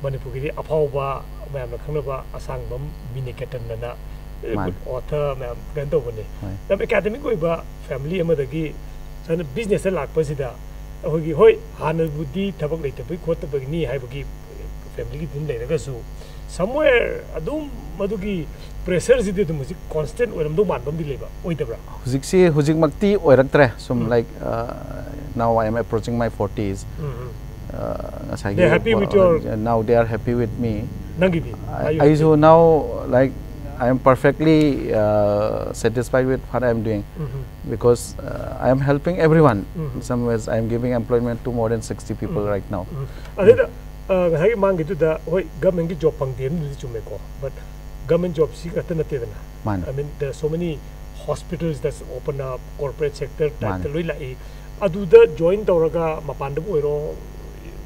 ꯃꯅꯤꯄꯨꯔꯒꯤꯗꯤ ꯑꯐꯥꯎꯕ ꯃꯌꯥꯝꯅ ꯈꯪꯅꯕ ꯑꯁꯥꯡꯕꯝ ꯃꯤꯅꯤꯀꯦꯇꯟ ꯑꯅ, uh, ꯃꯥꯅꯤ꯫ good author ꯃꯌꯥꯝ ꯀꯩꯅꯣ ꯇꯧꯕꯅꯦ꯫ ꯍꯣꯏ꯫ ꯌꯥꯝ academic ꯑꯣꯏꯕ family ꯑꯃꯗꯒꯤ ꯁꯨꯃꯥꯏꯅ business ꯇ ꯂꯥꯛꯄꯁꯤꯗ ꯑꯩꯈꯣꯏꯒꯤ, ꯍꯣꯏ, ꯍꯥꯟꯅꯕꯨꯗꯤ ꯊꯕꯛ ꯂꯩꯇꯕꯒꯤ ꯈꯣꯠꯇꯕꯒꯤꯅꯤ ꯍꯥꯏꯕꯒꯤ family ꯒꯤ ꯑꯗꯨꯝ ꯂꯩꯔꯒꯁꯨ, somewhere ꯑꯗꯨꯝ ꯃꯗꯨꯒꯤ pressure ꯁꯤꯗꯤ ꯑꯗꯨꯝ ꯍꯧꯖꯤꯛ constant ꯑꯣꯏꯔꯝꯗꯧ ꯃꯥꯟꯕ ꯑꯃꯗꯤ ꯂꯩꯕ, ꯑꯣꯏꯗꯕ꯭ꯔꯥ? ꯍꯧꯖꯤꯛꯁꯤ, ꯍꯧꯖꯤꯛꯃꯛꯇꯤ ꯑꯣꯏꯔꯛꯇ꯭ꯔꯦ꯫ ꯁꯨꯝ, ꯎꯝ. like, uh, now I am approaching my forties. ꯎꯝ, ꯎꯝ. ꯉꯁꯥꯏꯒꯤ They're happy with your- Now they are happy with me. ꯅꯪꯒꯤꯗꯤ? Are you ꯑꯩꯁꯨ now, like, I am perfectly uh, satisfied with what I am doing Mhm. because uh, I am helping everyone. Mhm. In some ways, I am giving employment to more than sixty people Mhm. right now. ꯑꯗꯩꯗ ꯉꯁꯥꯏꯒꯤ ꯃꯥꯡꯒꯤꯗꯨꯗ ꯍꯣꯏ ꯒꯃꯦꯟꯒꯤ job ꯐꯪꯗꯦ ꯑꯗꯨꯗꯤ ꯆꯨꯝꯃꯦꯀꯣ, but government ꯖꯣꯕꯁꯤ ꯈꯛꯇ ꯅꯠꯇꯦꯗꯅ. ꯃꯥꯅꯦ. I mean, there are so many hospitals that's open up, corporate sector type ꯃꯥꯅꯦ. ꯂꯣꯏ ꯂꯥꯛꯏ. ꯑꯗꯨꯗ ꯖꯣꯏꯟ ꯇꯧꯔꯒ ꯃꯄꯥꯟꯗꯕꯨ ꯑꯣꯏꯔꯣ,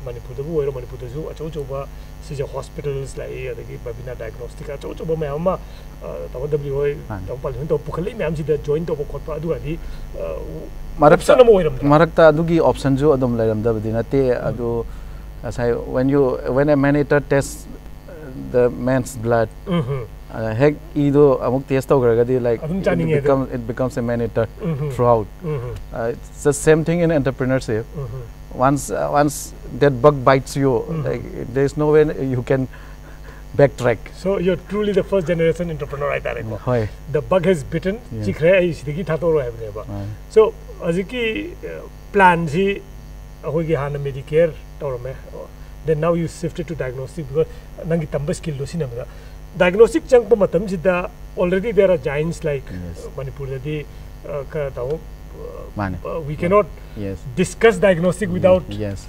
ꯃꯅꯤꯄꯨꯔꯗꯕꯨ ꯑꯣꯏꯔꯣ, ꯃꯅꯤꯄꯨꯔꯗꯁꯨ ꯑꯆꯧ ꯑꯆꯧꯕ ꯁꯤꯁꯦ ꯍꯣꯁꯄꯤꯇꯜꯁ ꯂꯥꯛꯏ, ꯑꯗꯒꯤ ꯕꯕꯤꯅꯥ ꯗꯥꯏꯒꯅꯣꯁꯇꯤꯛ ꯑꯆꯧ ꯑꯆꯧꯕ ꯃꯌꯥꯝ ꯑꯃ, ꯇꯥꯃꯣ ꯗꯕ꯭ꯂꯤꯎ ꯍꯣꯏ, ꯃꯥꯅꯦ. ꯇꯥꯃꯣ ꯄꯥꯜꯂꯤ ꯍꯣꯏꯅ ꯇꯧꯕ ꯄꯨꯈꯠꯂꯛꯏ ꯃꯌꯥꯝꯁꯤꯗ ꯖꯣꯏꯟ ꯇꯧꯕ ꯈꯣꯠꯄ ꯑꯗꯨꯒꯗꯤ ꯃꯔꯛꯇ option ꯑꯃ ꯑꯣꯏꯔꯝꯗ꯭ꯔꯥ? ꯃꯔꯛꯇ ꯑꯗꯨꯒꯤ ꯑꯣꯞꯁꯟꯁꯨ ꯑꯗꯨꯝ ꯂꯩꯔꯝꯗꯕꯗꯤ ꯅꯠꯇꯦ꯫ ꯑꯗꯨ ꯉꯁꯥꯏ, when you, when a man eater test the man's blood, um, uh, ꯍꯦꯛ ꯏꯗꯣ ꯑꯃꯨꯛ ꯇꯦꯁ ꯇꯧꯈ꯭ꯔꯒꯗꯤ, like, ꯑꯗꯨꯝ ꯆꯥꯅꯤꯡꯉꯦ ꯑꯗꯨ꯫ It becomes, it becomes a man eater um, throughout. Um, Uh, it's the same thing in entrepreneurship. Um. Once uh, once that bug bites you, Mhm. like, there's no way you can backtrack. So you're truly the first generation entrepreneur ꯍꯥꯏꯇꯥꯔꯦꯀꯣ. ꯍꯣꯏ. The bug has bitten. Yeah. ꯆꯤꯛꯈ꯭ꯔꯦ, ꯑꯩ ꯁꯤꯗꯒꯤ ꯊꯥꯗꯣꯛꯑꯔꯣꯏ ꯍꯥꯏꯕꯅꯦꯕ꯫ ꯍꯣꯏ. So ꯍꯧꯖꯤꯛꯀꯤ ꯄ꯭ꯂꯥꯟꯁꯤ ꯑꯩꯈꯣꯏꯒꯤ ꯍꯥꯟꯅ Medicare ꯇꯧꯔꯝꯃꯦ, then now you shifted to diagnostic because ꯅꯪꯒꯤ ꯇꯝꯕ ꯁ꯭ꯀꯤꯜꯗꯣ ꯁꯤꯖꯤꯟꯅꯕꯗ ꯗꯥꯏꯒꯅꯣꯁꯇꯤꯛ ꯆꯪꯉꯛꯄ ꯃꯇꯝꯁꯤꯗ already there are giants like Yes. ꯃꯅꯤꯄꯨꯔꯗꯗꯤ ꯀꯩꯅꯣ ꯇꯧ, ꯃꯥꯅꯦ. We cannot Yes. discuss diagnostic without Yes.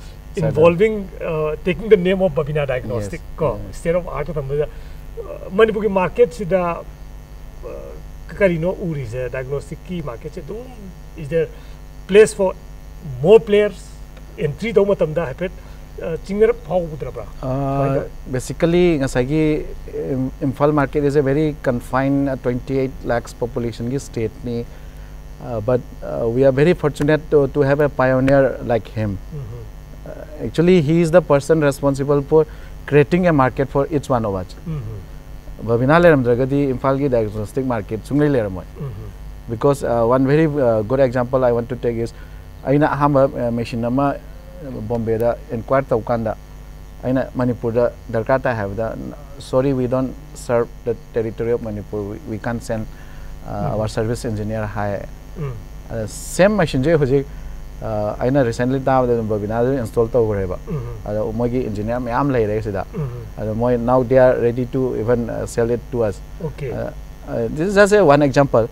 involving uh, taking the name of Babina Diagnostic Yes, ꯀꯣ, yes. State of Art ꯊꯝꯕꯗ ꯃꯅꯤꯄꯨꯔꯒꯤ ꯃꯥꯔꯀꯦꯠꯁꯤꯗ ꯀꯔꯤꯅꯣ ꯎꯔꯤꯁꯦ? ꯗꯥꯏꯒꯅꯣꯁꯇꯤꯛꯀꯤ ꯃꯥꯔꯀꯦꯠꯁꯦ ꯑꯗꯨꯝ, is there place for more players? Entry ꯇꯧꯕ ꯃꯇꯝꯗ ꯍꯥꯏꯐꯦꯠ ꯆꯤꯡꯅꯔꯞ ꯐꯥꯎꯗ꯭ꯔꯕ꯭ꯔꯥ? ꯕꯦꯁꯤꯀꯂꯤ ꯉꯁꯥꯏꯒꯤ Imphal market is a very confined twenty eight lakhs populationꯒꯤ stateꯅꯤ. But we are very fortunate to to have a pioneer like him. Actually, he is the person responsible for creating a market for each one of us. ꯕꯕꯤꯅꯥ ꯂꯩꯔꯝꯗ꯭ꯔꯒꯗꯤ ꯏꯝꯐꯥꯜꯒꯤ diagnostic market ꯁꯨꯡꯂꯩ ꯂꯩꯔꯝꯃꯣꯏ. Because uh, one very uh, good example I want to take is, ꯑꯩꯅ ꯑꯍꯥꯟꯕ machine ꯑꯃ ꯕꯣꯝꯕꯦꯗ ꯏꯟꯀ꯭ꯋꯥꯌꯔ ꯇꯧꯀꯥꯟꯗ, ꯑꯩꯅ ꯃꯅꯤꯄꯨꯔꯗ ꯗꯔꯀꯥꯔ ꯇꯥꯏ ꯍꯥꯏꯕꯗ, "Sorry, we don't serve the territory of Manipur, we, we can't send uh, our service engineer" high. Same ꯃꯦꯁꯤꯟꯁꯦ ꯍꯧꯖꯤꯛ ꯑꯩꯅ recently ꯇꯥꯕꯗ ꯑꯗꯨꯝ ꯕꯕꯤꯅꯥꯗ install ꯇꯧꯈ꯭ꯔꯦꯕ꯫ ꯑꯗꯣ ꯃꯣꯏꯒꯤ engineer ꯃꯌꯥꯝ ꯂꯩꯔꯦ ꯁꯤꯗ꯫ ꯑꯗꯣ ꯃꯣꯏ now they are ready to even uh, sell it to us. Okay. Uh, uh, this is just a one example.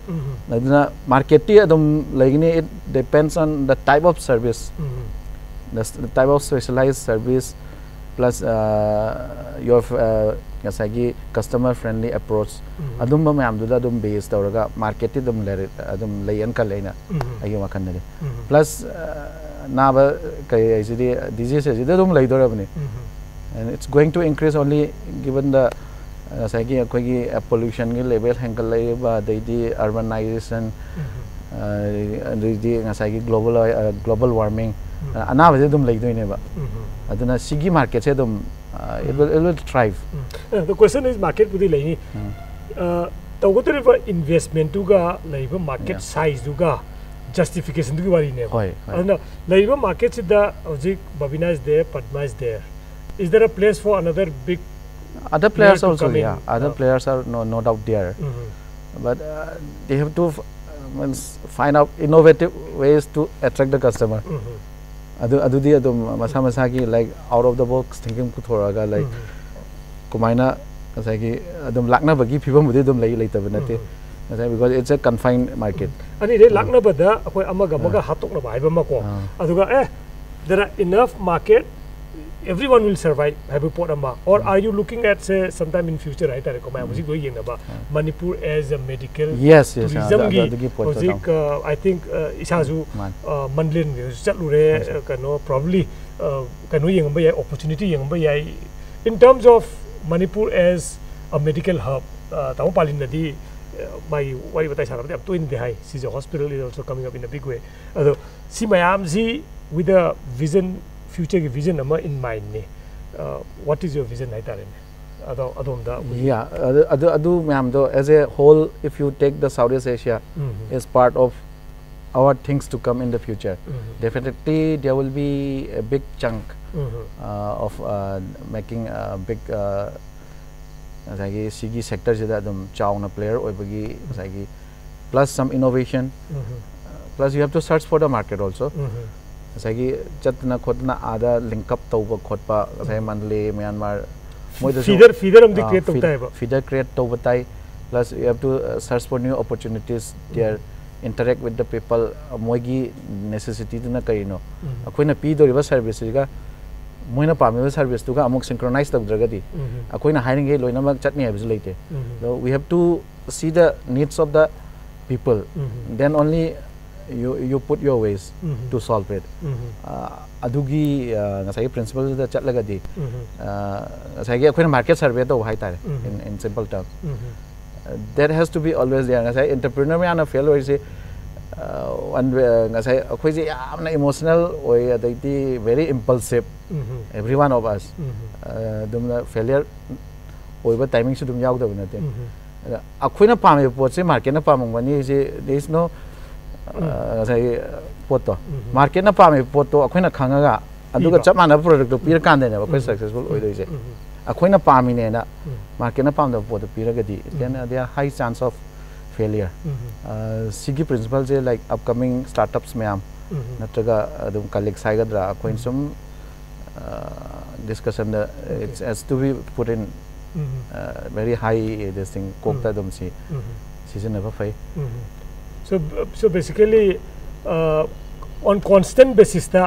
ꯑꯗꯨꯅ marketꯇꯤ ꯑꯗꯨꯝ ꯂꯩꯒꯅꯤ, it depends on the type of service, the, the type of specialized service, plus uh, your uh, ꯉꯁꯥꯏꯒꯤ customer friendly approach, ꯑꯗꯨꯝꯕ ꯃꯌꯥꯝꯗꯨꯗ ꯑꯗꯨꯝ base ꯇꯧꯔꯒ marketꯇꯤ ꯑꯗꯨꯝ ꯂꯩꯔꯦ, ꯑꯗꯨꯝ ꯂꯩꯌꯦꯅ ꯈꯜꯂꯦ ꯑꯩꯅ, ꯑꯩꯒꯤ ꯋꯥꯈꯜꯗꯗꯤ. Plus uh, ꯅꯥꯕ ꯀꯩ ꯍꯥꯏꯁꯤꯗꯤ, disease ꯍꯥꯏꯁꯤꯗꯤ ꯑꯗꯨꯝ ꯂꯩꯗꯣꯔꯕꯅꯤ. And it's going to increase only given the ꯉꯁꯥꯏꯒꯤ ꯑꯩꯈꯣꯏꯒꯤ pollutionꯒꯤ level ꯍꯦꯟꯒꯠꯂꯛꯏꯕ, ꯑꯗꯩꯗꯤ urbanization, ꯑꯗꯩꯗꯤ ꯉꯁꯥꯏꯒꯤ global global warming, ꯑꯅꯥꯕꯁꯦ ꯑꯗꯨꯝ ꯂꯩꯗꯣꯏꯅꯦꯕ. ꯑꯗꯨꯅ ꯁꯤꯒꯤ marketꯁꯦ ꯑꯗꯨꯝ uh, it will, it will thrive. The question is, marketꯄꯨꯗꯤ ꯂꯩꯅꯤ. Uh, ꯇꯧꯒꯗꯧꯔꯤꯕ investmentꯇꯨꯒ ꯂꯩꯔꯤꯕ market sizeꯗꯨꯒ justificationꯗꯨꯒꯤ ꯋꯥꯔꯤꯅꯦꯕ. ꯍꯣꯏ, ꯍꯣꯏ. ꯑꯗꯨꯅ ꯂꯩꯔꯤꯕ marketꯁꯤꯗ ꯍꯧꯖꯤꯛ Babina is there, Padma is there. Is there a place for another big Other players to also, come in? Yeah. Other Uh, players are no, no doubt there. But uh, they have to f- uh, means find out innovative ways to attract the customer. ꯑꯗꯨ ꯑꯗꯨꯗꯤ ꯑꯗꯨꯝ ꯃꯁꯥ ꯃꯁꯥꯒꯤ like out of the box thinking ꯄꯨꯊꯣꯔꯛꯑꯒ, like ꯀꯃꯥꯏꯅ ꯉꯁꯥꯏꯒꯤ ꯑꯗꯨꯝ ꯂꯥꯛꯅꯕꯒꯤ ꯐꯤꯕꯝꯕꯨꯗꯤ ꯑꯗꯨꯝ ꯂꯩ, ꯂꯩꯇꯕ ꯅꯠꯇꯦ. ꯉꯁꯥꯏ because it's a confined market. ꯑꯅꯤꯗꯩ ꯂꯥꯛꯅꯕꯗ ꯑꯩꯈꯣꯏ ꯑꯃꯒ ꯑꯃꯒ ꯍꯥꯠꯇꯣꯛꯅꯕ ꯍꯥꯏꯕ ꯑꯃꯀꯣ. ꯑꯥ. ꯑꯗꯨꯒ ꯑꯦ, there are enough market, everyone will survive ꯍꯥꯏꯕ ꯄꯣꯠ ꯑꯃ. Or are you looking at, say, sometime in future ꯍꯥꯏꯇꯥꯔꯦꯀꯣ, ꯃꯌꯥꯝ ꯍꯧꯖꯤꯛ ꯂꯣꯏ ꯌꯦꯡꯅꯕ, Manipur as a medical Yes, yes, ꯑꯗꯨ- tourismꯒꯤ ꯑꯗꯨꯒꯤ ꯄꯣꯠꯇꯣ ꯍꯧꯖꯤꯛ uh, I think uh, ꯏꯁꯥꯁꯨ ꯃꯥꯅꯤ. uh, ꯃꯟꯂꯦꯟꯒꯤꯁꯨ ꯆꯠꯂꯨꯔꯦ. Uh, ꯀꯩꯅꯣ probably uh, ꯀꯩꯅꯣ ꯌꯦꯡꯕ ꯌꯥꯏ, opportunity ꯌꯦꯡꯕ ꯌꯥꯏ. In terms of Manipur as a medical hub, uh, ꯇꯥꯃꯣ ꯄꯥꯂꯤꯟꯅꯗꯤ uh, ꯃꯥꯒꯤ ꯋꯥꯔꯤ ꯋꯥꯇꯥꯏ ꯁꯥꯟꯅꯕꯗ ꯌꯥꯝ ꯇꯣꯏꯅꯗꯤ ꯍꯥꯏ, ꯁꯤꯁꯦ hospital is also coming up in a big way. ꯑꯗꯣ ꯁꯤ ꯃꯌꯥꯝꯁꯤ with a vision, futureꯒꯤ vision ꯑꯃ in mindꯅꯤ. Uh, what is your vision ꯍꯥꯏꯇꯥꯔꯦꯅꯦ? ꯑꯗꯣ ꯑꯗꯣꯝꯗ ꯑꯩꯈꯣꯏꯒꯤ Yeah, ꯑꯗꯨ ꯑꯗꯨ ꯑꯗꯨ ꯃꯌꯥꯝꯗꯣ as a whole, if you take the Southeast Asia, is part of our things to come in the future. Definitely there will be a big chunk uh, of uh, making a big uh, ꯉꯁꯥꯏꯒꯤ ꯁꯤꯒꯤ sectorꯁꯤꯗ ꯑꯗꯨꯝ ꯆꯥꯎꯅ player ꯑꯣꯏꯕꯒꯤ ꯉꯁꯥꯏꯒꯤ plus some innovation, Plus you have to search for the market also. ꯎꯝ ꯉꯁꯥꯏꯒꯤ ꯆꯠꯇꯅ ꯈꯣꯠꯇꯅ ꯑꯥꯗ link up ꯇꯧꯕ ꯈꯣꯠꯄ, ꯉꯁꯥꯏ ꯃꯟꯗꯂꯦ, ꯃ꯭ꯌꯥꯟꯃꯥꯔ, ꯃꯣꯏꯗꯁꯨ ꯐꯤꯗꯔ ꯐꯤꯗꯔ ꯑꯃꯗꯤ create ꯇꯧ ꯇꯥꯏꯕ. Feeder create ꯇꯧꯕ ꯇꯥꯏ. Plus you have to search for new opportunities there, interact with the people. ꯃꯣꯏꯒꯤ necessity ꯗꯨꯅ ꯀꯔꯤꯅꯣ, ꯑꯩꯈꯣꯏꯅ ꯄꯤꯗꯧꯔꯤꯕ service ꯁꯤꯒ ꯃꯣꯏꯅ ꯄꯥꯝꯃꯤꯕ service ꯇꯨꯒ ꯑꯃꯨꯛ synchronize ꯇꯧꯗ꯭ꯔꯒꯗꯤ ꯑꯩꯈꯣꯏꯅ ꯍꯥꯏꯔꯤꯉꯩ ꯂꯣꯏꯅꯃꯛ ꯆꯠꯅꯤ ꯍꯥꯏꯕꯁꯨ ꯂꯩꯇꯦ. So we have to see the needs of the people, then only you you put your ways to solve it. ꯑꯗꯨꯒꯤ ꯉꯁꯥꯏꯒꯤ principle ꯗꯨꯗ ꯆꯠꯂꯒꯗꯤ, ꯉꯁꯥꯏꯒꯤ ꯑꯩꯈꯣꯏꯅ market survey ꯇꯧꯕ ꯍꯥꯏꯇꯥꯔꯦ, in in simple term. That has to be always there. ꯉꯁꯥꯏ entrepreneur ꯃꯌꯥꯝꯅ fail ꯑꯣꯏꯔꯤꯁꯦ, ꯉꯁꯥꯏ ꯑꯩꯈꯣꯏꯁꯦ ꯌꯥꯝꯅ emotional ꯑꯣꯏ, ꯑꯗꯩꯗꯤ very impulsive, every one of us. ꯑꯗꯨꯝꯅ failure ꯑꯣꯏꯕ timing ꯁꯨ ꯑꯗꯨꯝ ꯌꯥꯎꯗꯕ ꯅꯠꯇꯦ. ꯑꯗ ꯑꯩꯈꯣꯏꯅ ꯄꯥꯝꯃꯤꯕ ꯄꯣꯠꯁꯦ market ꯅ ꯄꯥꯝꯃꯝꯒꯅꯤ ꯍꯥꯏꯁꯦ, there is no, ꯉꯁꯥꯏꯒꯤ ꯄꯣꯠꯇꯣ, market ꯅ ꯄꯥꯝꯃꯤꯕ ꯄꯣꯠꯇꯣ ꯑꯩꯈꯣꯏꯅ ꯈꯪꯉꯒ ꯑꯗꯨꯒ ꯆꯞ ꯃꯥꯟꯅꯕ product ꯇꯣ ꯄꯤꯔꯀꯥꯟꯗꯅꯦꯕ ꯑꯩꯈꯣꯏ successful ꯑꯣꯏꯗꯣꯏꯁꯦ. ꯑꯩꯈꯣꯏꯅ ꯄꯥꯝꯃꯤꯅꯦꯅ market ꯅ ꯄꯥꯝꯗꯕ ꯄꯣꯠꯇꯣ ꯄꯤꯔꯒꯗꯤ, then there are high chance of failure. ꯁꯤꯒꯤ principle ꯁꯦ, like, upcoming startups ꯃꯌꯥꯝ ꯅꯠꯇ꯭ꯔꯒ ꯑꯗꯨꯝ colleagues ꯍꯥꯏꯒꯗ꯭ꯔꯥ, ꯑꯩꯈꯣꯏꯅ ꯁꯨꯝ discussion the, it has to be put in very high, this thing, ꯀꯣꯛꯇ ꯑꯗꯨꯝ ꯁꯤ ꯁꯤꯖꯤꯟꯅꯕ ꯐꯩ. So so basically, on constant basis ꯇ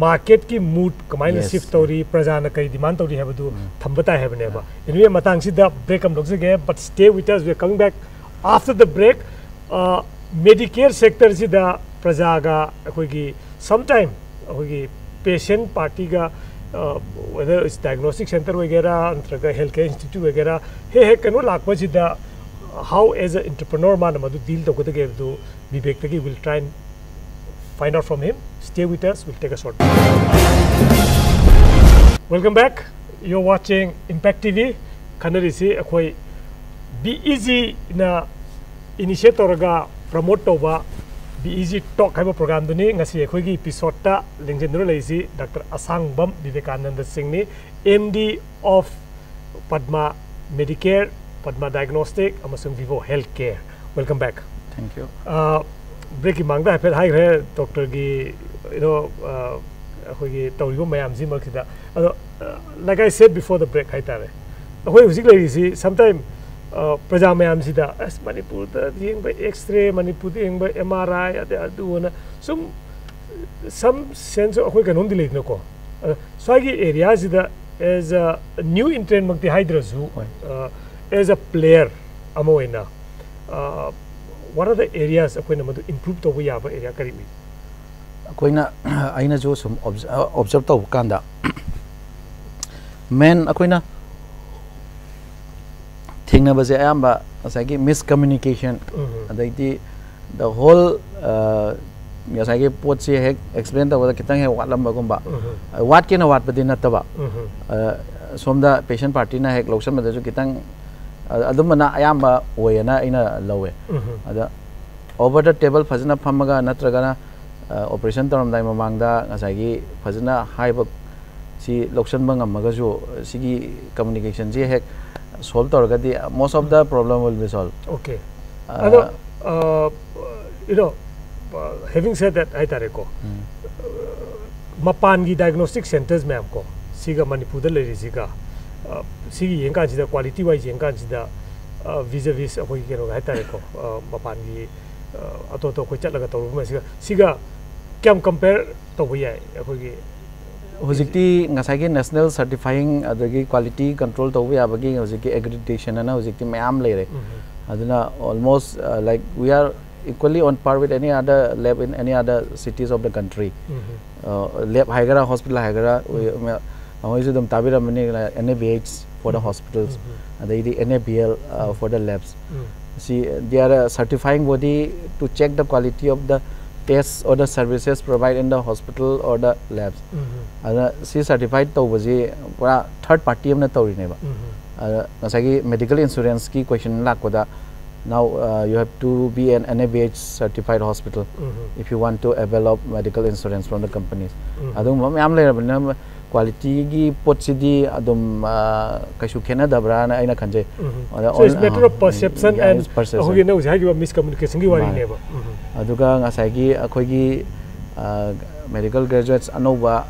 market ꯀꯤ mood ꯀꯃꯥꯏꯅ shift ꯇꯧꯔꯤ, ꯄ꯭ꯔꯖꯥꯅ ꯀꯔꯤ demand ꯇꯧꯔꯤ ꯍꯥꯏꯕꯗꯨ ꯊꯝꯕ ꯇꯥꯏ ꯍꯥꯏꯕꯅꯦꯕ. Anyway, ꯃꯇꯥꯡꯁꯤꯗ break ꯑꯃ ꯂꯧꯖꯒꯦ, but stay with us, we are coming back after the break. Medicare sector ꯁꯤꯗ ꯄ꯭ꯔꯖꯥꯒ ꯑꯩꯈꯣꯏꯒꯤ sometime ꯑꯩꯈꯣꯏꯒꯤ patient party ꯒ, whether it's diagnostic center ꯑꯣꯏꯒꯦꯔꯥ ꯅꯠꯇ꯭ꯔꯒ health care institute ꯑꯣꯏꯒꯦꯔꯥ, ꯍꯦꯛ ꯍꯦꯛ ꯀꯩꯅꯣ ꯂꯥꯛꯄꯁꯤꯗ, how as a entrepreneur ꯃꯥꯅ ꯃꯗꯨ deal ꯇꯧꯒꯗꯒꯦ ꯍꯥꯏꯕꯗꯨ ꯕꯤꯕꯦꯛꯇꯒꯤ we'll try and find out from him. Stay with us, we'll take a short break. Welcome back. You're watching Impact T V. ꯈꯟꯅꯔꯤꯁꯤ ꯑꯩꯈꯣꯏ B E G ꯅ initiate ꯇꯧꯔꯒ promote ꯇꯧꯕ B E G Talk ꯍꯥꯏꯕ program ꯗꯨꯅꯤ. ꯉꯁꯤ ꯑꯩꯈꯣꯏꯒꯤ episode ꯇ ꯂꯦꯡꯖꯦꯟꯗꯨꯅ ꯂꯩꯔꯤꯁꯤ doctor ꯑꯁꯥꯡꯕꯝ Vivekananda ꯁꯤꯡꯅꯤ, M D of Padma Medicare, Padma Diagnostic ꯑꯃꯁꯨꯡ Vivo Health Care. Welcome back. Thank you. ꯕ꯭ꯔꯦꯛꯀꯤ ꯃꯥꯡꯗ ꯍꯥꯏꯐꯦꯠ ꯍꯥꯏꯈ꯭ꯔꯦ ꯗꯣꯛꯇꯔꯒꯤ, you know, ꯑꯩꯈꯣꯏꯒꯤ ꯇꯧꯔꯤꯕ ꯃꯌꯥꯝꯁꯤ ꯃꯔꯛꯁꯤꯗ꯫ ꯑꯗꯣ, like I said before the break ꯍꯥꯏꯇꯥꯔꯦ, ꯑꯩꯈꯣꯏ ꯍꯧꯖꯤꯛ ꯂꯩꯔꯤꯁꯤ sometime ꯄ꯭ꯔꯖꯥ ꯃꯌꯥꯝꯁꯤꯗ ꯑꯁ ꯃꯅꯤꯄꯨꯔꯗ ꯌꯦꯡꯕ X-ray, ꯃꯅꯤꯄꯨꯔꯗ ꯌꯦꯡꯕ M R I, ꯑꯗꯩ ꯑꯗꯨ ꯑꯅ ꯁꯨꯝ some sense ꯑꯩꯈꯣꯏ ꯀꯩꯅꯣꯝꯗꯤ ꯂꯩꯗꯅꯀꯣ꯫ ꯑꯗꯣ ꯁ꯭ꯋꯥꯏꯒꯤ ꯑꯦꯔꯤꯌꯥꯁꯤꯗ as a new entrant ꯃꯛꯇꯤ ꯍꯥꯏꯗ꯭ꯔꯁꯨ, ꯍꯣꯏ꯫ As a player ꯑꯃ ꯑꯣꯏꯅ, what are the areas ꯑꯩꯈꯣꯏꯅ ꯃꯗꯨ improve ꯇꯧꯕ ꯌꯥꯕ ꯑꯦꯔꯤꯌꯥ ꯀꯔꯤ ꯎꯏ? ꯑꯩꯈꯣꯏꯅ ꯑꯩꯅꯁꯨ ꯁꯨꯝ ꯑꯣꯕꯖꯔꯕ ꯇꯧꯕ ꯀꯥꯟꯗ, ꯃꯦꯟ ꯑꯩꯈꯣꯏꯅ ꯊꯦꯡꯅꯕꯁꯦ ꯑꯌꯥꯝꯕ ꯉꯁꯥꯏꯒꯤ ꯃꯤꯁꯀꯝꯃ꯭ꯌꯨꯅꯤꯀꯦꯁꯟ, ꯎꯝ꯫ ꯑꯗꯩꯗꯤ the whole, ꯉꯁꯥꯏꯒꯤ ꯄꯣꯠꯁꯤ ꯍꯦꯛ ꯑꯦꯛꯁꯄ꯭ꯂꯦꯟ ꯇꯧꯕꯗ ꯈꯤꯇꯪ ꯍꯦꯛ ꯋꯥꯠꯂꯝꯕꯒꯨꯝꯕ, ꯎꯝ꯫ ꯋꯥꯠꯀꯦꯅ ꯋꯥꯠꯄꯗꯤ ꯅꯠꯇꯕ, ꯎꯝ꯫ ꯁꯣꯝꯗ ꯄꯦꯁꯦꯟ ꯄꯥꯔꯇꯤꯅ ꯍꯦꯛ ꯂꯧꯁꯟꯕꯗꯁꯨ ꯈꯤꯇꯪ ꯑꯗꯨꯝꯕꯅ ꯑꯌꯥꯝꯕ ꯑꯣꯏꯌꯦꯅ ꯑꯩꯅ ꯂꯧꯋꯦ꯫ ꯎꯝ꯫ ꯑꯗ over the table ꯐꯖꯅ ꯐꯝꯃꯒ ꯅꯠꯇ꯭ꯔꯒꯅ ꯑꯣꯄꯔꯦꯁꯟ ꯇꯧꯔꯝꯗꯥꯏ ꯃꯃꯥꯡꯗ ꯉꯁꯥꯏꯒꯤ ꯐꯖꯅ ꯍꯥꯏꯕ ꯁꯤ ꯂꯧꯁꯟꯕ ꯉꯝꯃꯒꯁꯨ, ꯁꯤꯒꯤ ꯀꯝꯃ꯭ꯌꯨꯅꯤꯀꯦꯁꯟꯁꯤ ꯍꯦꯛ ꯁꯣꯜꯕ ꯇꯧꯔꯒꯗꯤ most of the problem will be solved꯫ Okay꯫ ꯑ, ꯑꯗꯣ, you know, having said that ꯍꯥꯏꯇꯥꯔꯦꯀꯣ, ꯎꯝ꯫ ꯃꯄꯥꯟꯒꯤ diagnostic centres ꯃꯌꯥꯝ ꯀꯣ, ꯁꯤꯒ ꯃꯅꯤꯄꯨꯔꯗ ꯂꯩꯔꯤꯁꯤꯒ, ꯁꯤꯒꯤ ꯌꯦꯡꯀꯥꯟꯁꯤꯗ, quality wise ꯌꯦꯡꯀꯥꯟꯁꯤꯗ, vis-a-vis ꯑꯩꯈꯣꯏꯒꯤ ꯀꯩꯅꯣꯒ ꯍꯥꯏꯇꯥꯔꯦꯀꯣ, ꯃꯄꯥꯟꯒꯤ ꯑꯇꯣꯞ ꯑꯇꯣꯞ ꯑꯩꯈꯣꯏ ꯆꯠꯂꯒ ꯇꯧꯔꯨꯕ ꯃꯌꯥꯝꯁꯤꯒ, ꯁꯤꯒ ꯀꯌꯥꯝ compare ꯇꯧꯕ ꯌꯥꯏ ꯑꯩꯈꯣꯏꯒꯤ? ꯍꯧꯖꯤꯛꯇꯤ ꯉꯁꯥꯏꯒꯤ national certifying ꯑꯗꯒꯤ quality control ꯇꯧꯕ ꯌꯥꯕꯒꯤ ꯍꯧꯖꯤꯛꯀꯤ accreditation ꯑꯅ ꯍꯧꯖꯤꯛꯇꯤ ꯃꯌꯥꯝ ꯂꯩꯔꯦ꯫ ꯎꯝ꯫ ꯑꯗꯨꯅ almost, like, we are equally on par with any other lab in any other cities of the country꯫ ꯎꯝ꯫ ꯂꯦꯕ ꯍꯥꯏꯒꯦꯔꯥ, ꯍꯣꯁꯄꯤꯇꯥꯜ ꯍꯥꯏꯒꯦꯔꯥ, ꯎꯝ꯫ ꯃꯈꯣꯏꯁꯨ ꯑꯗꯨꯝ ꯇꯥꯕꯤꯔꯝꯃꯅꯤ, N A B H for the um. hospitals, ꯎꯝ꯫ ꯑꯗꯩꯗꯤ N A B L, uh, for the labs꯫ ꯎꯝ꯫ ꯁꯤ, they are a certifying body to check the quality of the tests or the services provided in the hospital or the labs꯫ ꯎꯝ꯫ ꯑꯗꯨꯅ ꯁꯤ certified ꯇꯧꯕꯁꯤ ꯄꯨꯔꯥ third party ꯑꯃꯅ ꯇꯧꯔꯤꯅꯦꯕ꯫ ꯎꯝ꯫ ꯑꯗ ꯉꯁꯥꯏꯒꯤ medical insuranceꯀꯤ question ꯂꯥꯛꯄꯗ, now, uh, you have to be an N A B H certified hospital um. if you want to avail of medical insurance from the companies꯫ ꯎꯝ꯫ ꯑꯗꯨꯒꯨꯝꯕ ꯃꯌꯥꯝ ꯂꯩꯔꯕꯅꯤꯅ qualityꯒꯤ ꯄꯣꯠꯁꯤꯗꯤ ꯑꯗꯨꯝ, ꯑ, ꯀꯩꯁꯨ ꯈꯦꯠꯅꯗꯕ꯭ꯔꯥꯅ ꯑꯩꯅ ꯈꯟꯖꯩ꯫ ꯎꯝ꯫ ꯑꯗ So it's on-, matter of ꯑ, perception yeah, and it's perception꯫ ꯑꯩꯈꯣꯏꯒꯤ ꯅꯪ ꯍꯧꯖꯤꯛ ꯍꯥꯏꯈꯤꯕ miscommunicationꯒꯤ ꯃꯥꯅꯦ꯫ ꯋꯥꯔꯤꯅꯦꯕ꯫ ꯎꯝ꯫ ꯑꯗꯨꯒ ꯉꯁꯥꯏꯒꯤ ꯑꯩꯈꯣꯏꯒꯤ medical graduates ꯑꯅꯧꯕ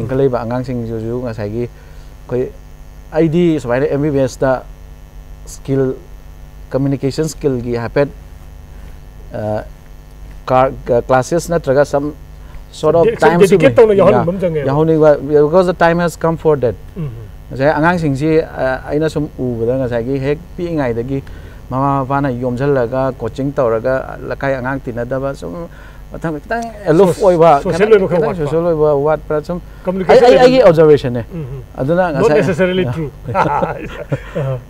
ꯏꯟꯈꯠꯂꯛꯏꯕ ꯑꯉꯥꯡꯁꯤꯡꯁꯤꯁꯨ ꯉꯁꯥꯏꯒꯤ ꯑꯩꯈꯣꯏ ꯑꯩꯗꯤ ꯁꯨꯃꯥꯏꯅ M B B S ꯇ skill, communication skill ꯒꯤ ꯍꯥꯏꯐꯦꯠ classes ꯅꯠꯇ꯭ꯔꯒ some sort of time, dedicate ꯇꯧꯅ ꯌꯥꯎꯍꯟꯅꯤꯡꯕ ꯑꯃ ꯆꯪꯉꯦꯕ꯫ ꯌꯥꯎꯍꯟꯅꯤꯡꯕ, because the time has come for that. ꯎꯝ꯫ ꯉꯁꯥꯏ ꯑꯉꯥꯡꯁꯤꯡꯁꯤ ꯑꯩꯅ ꯁꯨꯝ ꯎꯕꯗ ꯉꯁꯥꯏꯒꯤ ꯍꯦꯛ ꯄꯤꯛꯏꯉꯩꯗꯒꯤ ꯃꯃꯥ ꯃꯄꯥꯅ ꯌꯣꯝꯁꯤꯜꯂꯒ coaching ꯇꯧꯔꯒ ꯂꯩꯀꯥꯏ ꯑꯉꯥꯡ ꯇꯤꯟꯅꯗꯕ ꯁꯨꯝ ꯃꯊꯪ ꯈꯤꯇꯪ aloof ꯑꯣꯏꯕ, social ꯑꯣꯏꯕ ꯈꯔ ꯈꯤꯇꯪ ꯋꯥꯠꯄ꯫ Social ꯑꯣꯏꯕ ꯋꯥꯠꯄ꯭ꯔꯥ ꯁꯨꯝ Communication ꯑꯩ ꯑꯩꯒꯤ level. Observation ꯅꯦ꯫ ꯎꯝ, ꯎꯝ꯫ ꯑꯗꯨꯅ Not ꯉꯁꯥꯏ necessarily true.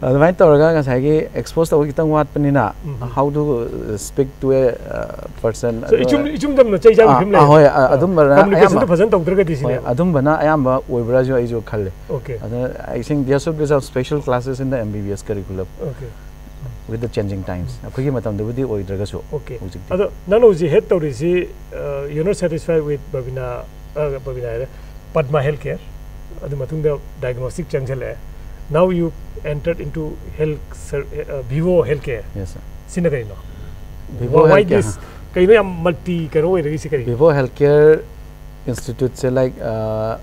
ꯑꯗꯨꯃꯥꯏꯅ ꯇꯧꯔꯒ ꯉꯁꯥꯏꯒꯤ expose ꯇꯧꯕ ꯈꯤꯇꯪ ꯋꯥꯠꯄꯅꯤꯅ, ꯎꯝ, ꯎꯝ꯫ How to speak to a person. So, ꯏꯆꯨꯝ ꯏꯆꯨꯝ ꯆꯝꯅ ꯆꯩ ꯆꯥꯕ ꯑꯥ, film ꯑꯥ, ꯂꯩ꯫ ꯍꯣꯏ, ꯑꯥ, ꯑꯗꯨꯝꯕꯅ Communication ꯑꯌꯥꯝꯕ꯫ ꯗꯣ ꯐꯖꯅ ꯇꯧꯗ꯭ꯔꯒꯗꯤ ꯍꯣꯏ, ꯁꯤꯅꯦ꯫ ꯑꯗꯨꯝꯕꯅ ꯑꯌꯥꯝꯕ ꯑꯣꯏꯕ꯭ꯔꯥꯁꯨ ꯑꯩꯁꯨ ꯈꯜꯂꯦ꯫ Okay. ꯑꯗꯨꯅ I think there should be some special classes in the M B B S curriculum Okay. with the changing times. ꯑꯩꯈꯣꯏꯒꯤ ꯃꯇꯝꯗꯕꯨꯗꯤ ꯑꯣꯏꯗ꯭ꯔꯒꯁꯨ Okay. ꯍꯧꯖꯤꯛꯇꯤ꯫ ꯑꯗꯣ ꯅꯪꯅ ꯍꯧꯖꯤꯛ head ꯇꯧꯔꯤꯁꯤ, uh, you're not satisfied with Babina, uh, Babina ꯍꯥꯏꯔꯦ, Padma Healthcare, ꯑꯗꯨ ꯃꯇꯨꯡꯗ diagnostic ꯆꯪꯁꯤꯜꯂꯛꯑꯦ, now you entered into health ser- uh, Vivo Healthcare. Yes, sir. ꯁꯤꯅ ꯀꯩꯅꯣ? Vivo Why Healthcare. This? ꯀꯩꯅꯣ ꯌꯥꯝ multi ꯀꯩꯅꯣ ꯑꯣꯏꯔꯒ ꯁꯤ ꯀꯔꯤ? Vivo Healthcare Institute say, like, uh,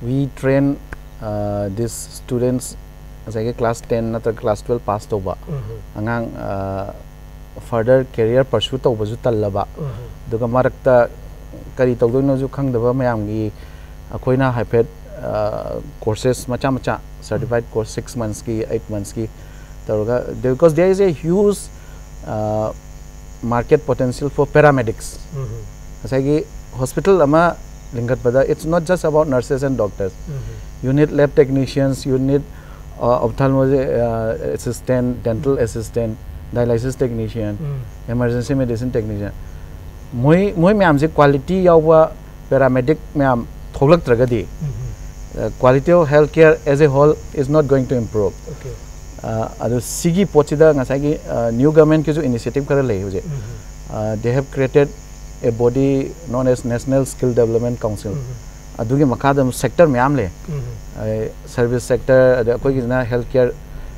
we train, uh, these students, ꯉꯁꯥꯏꯒꯤ class ten ꯅꯠꯇ꯭ꯔꯒ class twelve pass ꯇꯧꯕ ꯎꯝ, ꯑꯉꯥꯡ, uh, further career pursue ꯇꯧꯕꯁꯨ ꯇꯜꯂꯕ, ꯎꯝ, ꯑꯗꯨꯒ ꯃꯔꯛꯇ ꯀꯔꯤ ꯇꯧꯗꯣꯏꯅꯣꯁꯨ ꯈꯪꯗꯕ ꯃꯌꯥꯝꯒꯤ ꯑꯩꯈꯣꯏꯅ ꯍꯥꯏꯐꯦꯠ courses ꯃꯆꯥ ꯃꯆꯥ, certified course six months ꯀꯤ, eight months ꯀꯤ ꯇꯧꯔꯒ, because there is a huge, uh, market potential for paramedics. ꯎꯝ, ꯉꯁꯥꯏꯒꯤ hospital ꯑꯃ ꯂꯤꯡꯈꯠꯄꯗ, it's not just about nurses and doctors. Um, You need lab technicians, you need, uh, ophthalmology, uh, assistant, dental assistant, dialysis technician, um, emergency medicine technician. ꯃꯣꯏ ꯃꯣꯏ ꯃꯌꯥꯝꯁꯦ quality ꯌꯥꯎꯕ paramedic ꯃꯌꯥꯝ ꯊꯣꯛꯂꯛꯇ꯭ꯔꯒꯗꯤ, ꯎꯝ, uh, quality of healthcare as a whole is not going to improve. Okay. Uh, ꯑꯗꯣ ꯁꯤꯒꯤ ꯄꯣꯠꯁꯤꯗ ꯉꯁꯥꯏꯒꯤ, uh, new government ꯀꯤꯁꯨ initiative ꯈꯔ ꯂꯩ ꯍꯧꯖꯤꯛ꯫ ꯎꯝ, Uh, they have created a body known as National Skill Development Council. ꯎꯝ, ꯑꯗꯨꯒꯤ ꯃꯈꯥꯗ ꯑꯃꯨꯛ sector ꯃꯌꯥꯝ ꯂꯩ꯫ ꯎꯝ, ꯑꯩ service sector, ꯑꯗ ꯑꯩꯈꯣꯏꯒꯤꯁꯤꯅ healthcare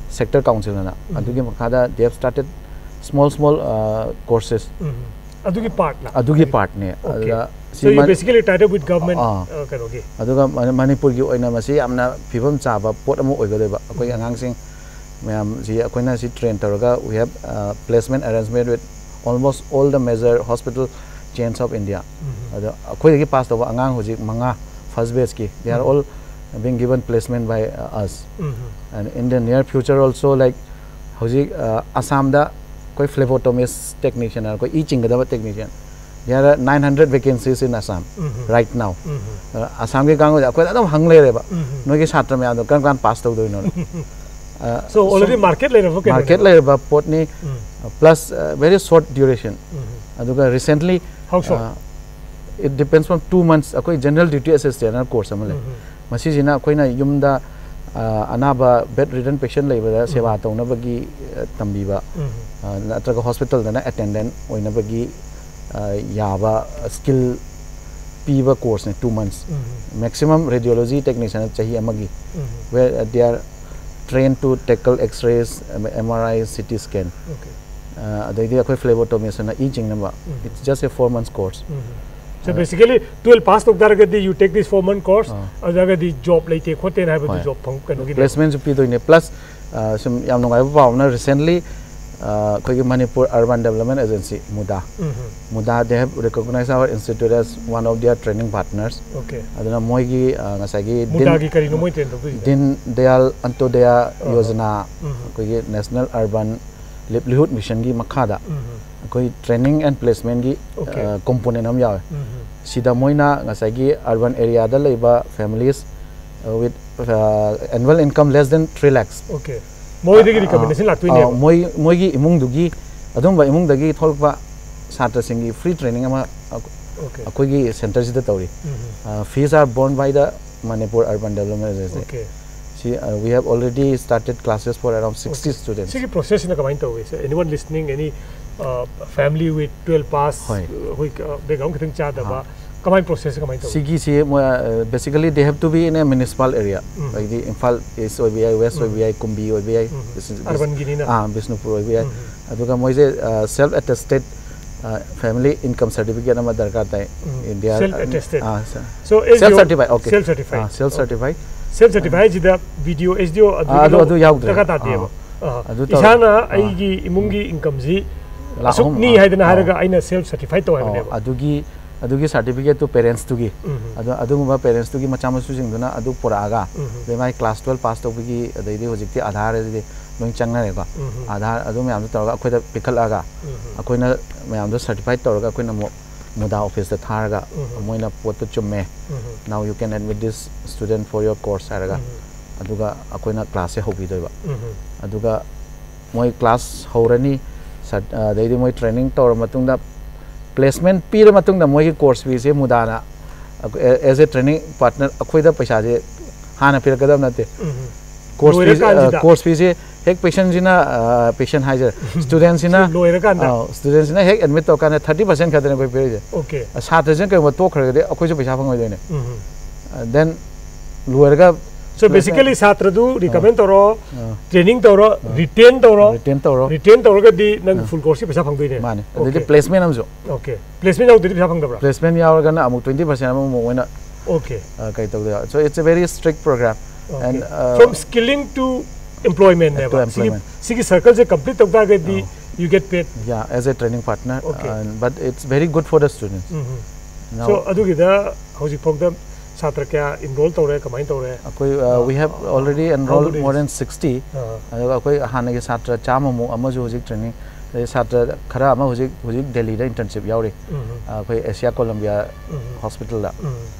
sector council ꯑꯅ꯫ ꯎꯝ꯫ ꯑꯗꯨꯒꯤ ꯃꯈꯥꯗ they have started small small, uh, courses. ꯎꯝ, ꯑꯗꯨꯒꯤ ꯄꯥꯔꯠꯅ ꯑꯗꯨꯒꯤ ꯄꯥꯔꯠꯅꯦ꯫ Okay. ꯑꯗꯨꯒ So you basically tied up with government ah. uh, ꯀꯩꯅꯣꯒꯤ ꯑꯗꯨꯒ ꯃꯅꯤꯄꯨꯔꯒꯤ ꯑꯣꯏꯅ ꯃꯁꯤ ꯌꯥꯝꯅ ꯐꯤꯕꯝ ꯆꯥꯕ ꯄꯣꯠ ꯑꯃ ꯑꯣꯏꯒꯗꯣꯏꯕ꯫ ꯑꯩꯈꯣꯏꯒꯤ ꯑꯉꯥꯡꯁꯤꯡ ꯃꯌꯥꯝꯁꯤ ꯑꯩꯈꯣꯏꯅ ꯁꯤ ꯇ꯭ꯔꯦꯟ ꯇꯧꯔꯒ we have placement arrangement with almost all the major hospital chains of India꯫ ꯑꯗꯣ ꯑꯩꯈꯣꯏꯗꯒꯤ ꯄꯥꯁ ꯇꯧꯕ ꯑꯉꯥꯡ ꯍꯧꯖꯤꯛ ꯃꯉꯥ first batchꯀꯤ, they are all being given placement by us, and in the near future also, like, ꯍꯧꯖꯤꯛ ꯑꯁꯥꯝꯗ ꯑꯩꯈꯣꯏ phlebotomist technician, ꯑꯩꯈꯣꯏ E ꯆꯤꯡꯒꯗꯕ technician, there are nine hundred vacancies in Assam right now꯫ ꯑꯁꯥꯝꯒꯤ ꯀꯥꯡꯕꯨꯁꯦ ꯑꯩꯈꯣꯏꯗ ꯑꯗꯨꯝ ꯍꯪ ꯂꯩꯔꯦꯕ, ꯅꯣꯏꯒꯤ ꯁꯥꯇ꯭ꯔ ꯃꯌꯥꯝꯗꯣ ꯀꯔꯝ ꯀꯥꯟꯗ ꯄꯥꯁ ꯇꯧꯗꯣꯏꯅꯣ? So already market ꯂꯩꯔꯕ ꯀꯩꯅꯣ? Market ꯂꯩꯔꯕ ꯄꯣꯠꯅꯤ, plus very short duration꯫ ꯑꯗꯨꯒ recently How short? It depends on two months꯫ ꯑꯩꯈꯣꯏ general duty assistant course ꯑꯃ ꯂꯩ꯫ ꯃꯁꯤꯁꯤꯅ ꯑꯩꯈꯣꯏꯅ ꯌꯨꯝꯗ ꯑꯅꯥꯕ bed ridden patient ꯂꯩꯕꯗ ꯁꯦꯕꯥ ꯇꯧꯅꯕꯒꯤ ꯇꯝꯕꯤꯕ, ꯅꯠꯇ꯭ꯔꯒ ꯍꯣꯁꯄꯤꯇꯥꯜꯗꯅ attendant ꯑꯣꯏꯅꯕꯒꯤ ꯌꯥꯕ skill ꯄꯤꯕ courseꯅꯦ꯫ Two months꯫ Maximum radiology technician ꯆꯍꯤ ꯑꯃꯒꯤ, where they are trained to tackle X-rays, M R I, C T scan꯫ ꯑꯗꯩꯗꯤ ꯑꯩꯈꯣꯏ phlebotomistꯅ ꯏ ꯆꯤꯡꯅꯕ꯫ It's just a four months course꯫ So basically twelve pass ꯇꯧ ꯇꯥꯔꯒꯗꯤ you take this four month course, ꯑꯗꯨꯒꯗꯤ job ꯂꯩꯇꯦ ꯈꯣꯠꯇꯦꯅ ꯍꯥꯏꯕꯗꯨ ꯍꯣꯏ꯫ Job ꯐꯪ ꯀꯩꯅꯣꯒꯤ Placementꯁꯨ ꯄꯤꯗꯣꯏꯅꯦ꯫ Plus ꯁꯨꯝ ꯌꯥꯝ ꯅꯨꯡꯉꯥꯏꯕ ꯄꯥꯎ ꯑꯃꯅ recently ꯑꯩꯈꯣꯏꯒꯤ Manipur Urban Development Agency, MUDA, MUDA, they have recognized our institute as one of their training partners꯫ Okay. ꯑꯗꯨꯅ ꯃꯣꯏꯒꯤ ꯉꯁꯥꯏꯒꯤ MUDAꯒꯤ ꯀꯔꯤꯅꯣ ꯃꯣꯏ train ꯇꯧꯗꯣꯏꯁꯦ? Deen Dayal Antyodaya Yojana, ꯑꯩꯈꯣꯏꯒꯤ National Urban Livelihood Missionꯒꯤ ꯃꯈꯥꯗ ꯑꯩꯈꯣꯏ training and placementꯒꯤ component ꯑꯃ ꯌꯥꯎꯋꯦ꯫ ꯁꯤꯗ ꯃꯣꯏꯅ ꯉꯁꯥꯏꯒꯤ urban areaꯗ ꯂꯩꯕ families with annual income less than three lakhs꯫ Okay. ꯃꯣꯏꯗꯒꯤ recommendation ꯂꯥꯛꯇꯣꯏꯅꯦꯕ꯫ ꯃꯣꯏ ꯃꯣꯏꯒꯤ ꯏꯃꯨꯡꯗꯨꯒꯤ, ꯑꯗꯨꯝꯕ ꯏꯃꯨꯡꯗꯒꯤ ꯊꯣꯛꯂꯛꯄ ꯁꯥꯇ꯭ꯔꯁꯤꯡꯒꯤ free training ꯑꯃ ꯑꯩꯈꯣꯏꯒꯤ centreꯁꯤꯗ ꯇꯧꯔꯤ꯫ Fees are borne by the Manipur Urban Development Agency꯫ Okay. See, we have already started classes for around sixty students꯫ ꯁꯤꯒꯤ processꯁꯤꯅ ꯀꯃꯥꯏꯅ ꯇꯧꯏ? So anyone listening, any uh, family with twelve pass, ꯍꯣꯏ꯫ ꯑꯩꯈꯣꯏ background ꯈꯤꯇꯪ ꯆꯥꯗꯕ, ꯀꯃꯥꯏꯅ processꯁꯦ ꯀꯃꯥꯏꯅ ꯇꯧꯏ? ꯁꯤꯒꯤꯁꯤ ꯃꯣꯏ basically they have to be in a municipal area꯫ ꯍꯥꯏꯗꯤ ꯏꯝꯐꯥꯜ East ꯑꯣꯏꯕ ꯌꯥꯏ, West ꯑꯣꯏꯕ ꯌꯥꯏ, ꯀꯨꯝꯕꯤ ꯑꯣꯏꯕ ꯌꯥꯏ, Bishnu- Bishnu- Urbanꯒꯤꯅꯤꯅ꯫ ꯑꯥ, ꯕꯤꯁꯅꯨꯄꯨꯔ ꯑꯣꯏꯕ ꯌꯥꯏ꯫ ꯑꯗꯨꯒ ꯃꯣꯏꯁꯦ self attested family income certificate ꯑꯃ ꯗꯔꯀꯥꯔ ꯇꯥꯏ꯫ ꯎꯝ. India Self attested. ꯑꯥ, So, self SDO, certified, okay. Self certified. ꯑꯥ, self certified. Self certified ꯁꯤꯗ ꯚꯤꯗꯤꯑꯣ ꯑꯦꯁ ꯗꯤ ꯑꯣ ꯑꯥ, ꯑꯗꯨ ꯑꯗꯨ ꯌꯥꯎꯗ꯭ꯔꯦ꯫ ꯗꯔꯀꯥꯔ ꯇꯥꯗꯦꯕ꯫ ꯑꯥ. ꯑꯥ. ꯑꯗꯨ ꯇꯧꯔ- ꯏꯁꯥꯅ ꯑꯥ. ꯑꯩꯒꯤ ꯏꯃꯨꯡꯒꯤ ꯏꯟꯀꯝꯁꯤ ꯂꯥꯛ ꯑꯁꯨꯛꯅꯤ ꯑꯍꯨꯝ, ꯑꯥ, ꯍꯥꯏꯗꯅ ꯑꯥ. ꯍꯥꯏꯔꯒ ꯑꯩꯅ ꯁꯦꯜꯐ ꯁꯔꯇꯤꯐꯥꯏ ꯇꯧ ꯑꯣ, ꯍꯥꯏꯕꯅꯦꯕ꯫ ꯑꯗꯨꯒꯤ ꯑꯗꯨꯒꯤ ꯁꯔꯇꯤꯐꯤꯀꯦꯠꯇꯨ ꯄꯦꯔꯦꯟꯁꯇꯨꯒꯤ ꯎꯝ. ꯑꯗꯨ ꯑꯗꯨꯒꯨꯝꯕ ꯄꯦꯔꯦꯟꯁꯇꯨꯒꯤ ꯃꯆꯥ ꯃꯁꯨꯁꯤꯡꯗꯨꯅ ꯑꯗꯨ ꯄꯨꯔꯛꯑꯒ ꯎꯝ. ꯑꯗꯩ ꯃꯥꯒꯤ ꯀ꯭ꯂꯥꯁ ꯇꯨꯋꯦꯜꯞ ꯄꯥꯁ ꯇꯧꯕꯒꯤ ꯑꯗꯩꯗꯤ ꯍꯧꯖꯤꯛꯇꯤ ꯑꯥꯙꯥꯔ ꯑꯗꯩꯗꯤ ꯂꯣꯏ ꯆꯪꯅꯔꯦꯀꯣ꯫ ꯎꯝ. ꯑꯥꯙꯥꯔ ꯑꯗꯨ ꯃꯌꯥꯝꯗꯣ ꯇꯧꯔꯒ ꯑꯩꯈꯣꯏꯗ ꯄꯤꯈꯠꯂꯛꯑꯒ ꯎꯝ. ꯑꯩꯈꯣꯏꯅ ꯃꯌꯥꯝꯗꯣ ꯁꯔꯇꯤꯐꯥꯏ ꯇꯧꯔꯒ ꯑꯩꯈꯣꯏꯅ ꯑꯃꯨꯛ ꯃꯨꯗꯥ ꯑꯣꯐꯤꯁꯇ ꯊꯥꯔꯒ ꯎꯝ. ꯃꯣꯏꯅ ꯄꯣꯠꯇꯣ ꯆꯨꯝꯃꯦ, ꯎꯝ. now you can admit this student for your course ꯍꯥꯏꯔꯒ ꯎꯝ. ꯑꯗꯨꯒ ꯑꯩꯈꯣꯏꯅ ꯀ꯭ꯂꯥꯁꯁꯦ ꯍꯧꯕꯤꯗꯣꯏꯕ꯫ ꯎꯝ. ꯑꯗꯨꯒ ꯃꯣꯏ ꯀ꯭ꯂꯥꯁ ꯍꯧꯔꯅꯤ, ꯁꯠ- ꯑꯗꯩꯗꯤ ꯃꯣꯏ ꯇ꯭ꯔꯦꯅꯤꯡ ꯇꯧꯔ ꯃꯇꯨꯡꯗ ꯄ꯭ꯂꯦꯁꯃꯦꯟ ꯄꯤꯔ ꯃꯇꯨꯡꯗ ꯃꯣꯏꯒꯤ ꯀꯣꯔꯁ ꯐꯤꯁꯦ ꯃꯨꯗꯥꯅ as a training partner ꯑꯩꯈꯣꯏꯗ ꯄꯩꯁꯥꯁꯦ ꯍꯥꯟꯅ ꯄꯤꯔꯛꯀꯗꯕ ꯅꯠꯇꯦ꯫ ꯎꯝ. ꯀꯣꯔꯁ ꯐꯤ ꯂꯣꯏꯔꯀꯥꯟꯁꯤꯗ? ꯀꯣꯔꯁ ꯐꯤꯁꯦ ꯍꯦꯛ ꯄꯦꯁꯦꯟꯁꯤꯅ ꯄꯦꯁꯦꯟ ꯍꯥꯏꯁꯦ ꯁ꯭ꯇꯨꯗꯦꯟꯁꯤꯅ ꯂꯣꯏꯔꯀꯥꯟꯗ? ꯁ꯭ꯇꯨꯗꯦꯟꯁꯤꯅ ꯍꯦꯛ ꯑꯦꯗꯃꯤꯠ ꯇꯧꯔꯀꯥꯟꯗ ꯊꯥꯔꯇꯤ ꯄꯔꯁꯦꯟ ꯈꯛꯇꯅꯦ ꯑꯩꯈꯣꯏ ꯄꯤꯔꯤꯁꯦ꯫ ꯑꯣꯀꯦ꯫ ꯁꯥꯇ꯭ꯔꯁꯤꯅ ꯀꯩꯒꯨꯝꯕ ꯇꯣꯛꯈ꯭ꯔꯒꯗꯤ ꯑꯩꯈꯣꯏꯁꯨ ꯄꯩꯁꯥ ꯐꯪꯉꯣꯏꯗꯣꯏꯅꯦ꯫ ꯎꯝ. ꯗꯦꯟ So basically ꯁꯥꯇ꯭ꯔꯗꯨ ꯔꯤꯀꯃꯦꯟ ꯇꯧꯔꯣ, ꯑꯥ. ꯇ꯭ꯔꯦꯅꯤꯡ ꯇꯧꯔꯣ, ꯑꯥ. ꯔꯤꯇꯦꯟ ꯇꯧꯔꯣ, ꯔꯤꯇꯦꯟ ꯇꯧꯔꯣ꯫ ꯔꯤꯇꯦꯟ ꯇꯧꯔꯒꯗꯤ ꯅꯪ ꯑꯥ. ꯐꯨꯜ ꯀꯣꯔꯁꯀꯤ ꯄꯩꯁꯥ ꯐꯪꯗꯣꯏꯅꯦ꯫ ꯃꯥꯅꯦ꯫ ꯑꯗꯩꯗꯤ ꯑꯣꯀꯦ. ꯄ꯭ꯂꯦꯁꯃꯦꯟ ꯑꯃꯁꯨ ꯑꯣꯀꯦ. ꯄ꯭ꯂꯦꯁꯃꯦꯟ ꯌꯥꯎꯔꯒꯅ ꯑꯃꯨꯛ ꯇ꯭ꯋꯦꯟꯇꯤ ꯄꯔꯁꯦꯟ ꯑꯃꯃꯨꯛ ꯃꯣꯏꯅ ꯑꯣꯀꯦ. ꯑ, ꯀꯩ ꯇꯧꯗꯣꯏꯕ꯫ So it's a very strict program. Okay. And, uh, From schooling to employment To ꯅꯦꯕ꯫ ꯁꯤꯒꯤ employment. ꯁꯤꯒꯤ ꯁꯔꯀꯜꯁꯦ ꯀꯝꯄ꯭ꯂꯤꯠ ꯇꯧ ꯇꯥꯔꯒꯗꯤ ꯑꯧ. you get paid. Yeah, as a training partner. Okay. And, but it's very good for the students. Um. Now, So ꯑꯗꯨꯒꯤꯗ ꯍꯧꯖꯤꯛ ꯐꯥꯎꯗ ꯁꯥꯇ꯭ꯔ ꯀꯌꯥ ꯏꯟꯔꯣꯜ ꯇꯧꯔꯦ, ꯀꯃꯥꯏꯅ ꯇꯧꯔꯦ? ꯑꯩꯈꯣꯏ, uh, we have already enrolled many? More than sixty. ꯑꯥ. ꯑꯗꯨꯒ ꯑꯩꯈꯣꯏ ꯍꯥꯟꯅꯒꯤ ꯁꯥꯇ꯭ꯔ ꯆꯥꯝꯃꯃꯨꯛ ꯑꯃꯁꯨ ꯍꯧꯖꯤꯛ ꯇ꯭ꯔꯦꯅꯤꯡ, ꯑꯗꯩ ꯁꯥꯇ꯭ꯔ ꯈꯔ ꯑꯃ ꯍꯧꯖꯤꯛ ꯍꯧꯖꯤꯛ ꯗꯦꯜꯂꯤꯗ ꯏꯟꯇꯔꯟꯁꯤꯞ ꯌꯥꯎꯔꯤ꯫ ꯎꯝ. ꯑꯩꯈꯣꯏ ꯑꯦꯁꯤꯌꯥ ꯀꯣꯂꯝꯕꯤꯌꯥ ꯎꯝ. ꯍꯣꯁꯄꯤꯇꯥꯜꯗ꯫ ꯎꯝ.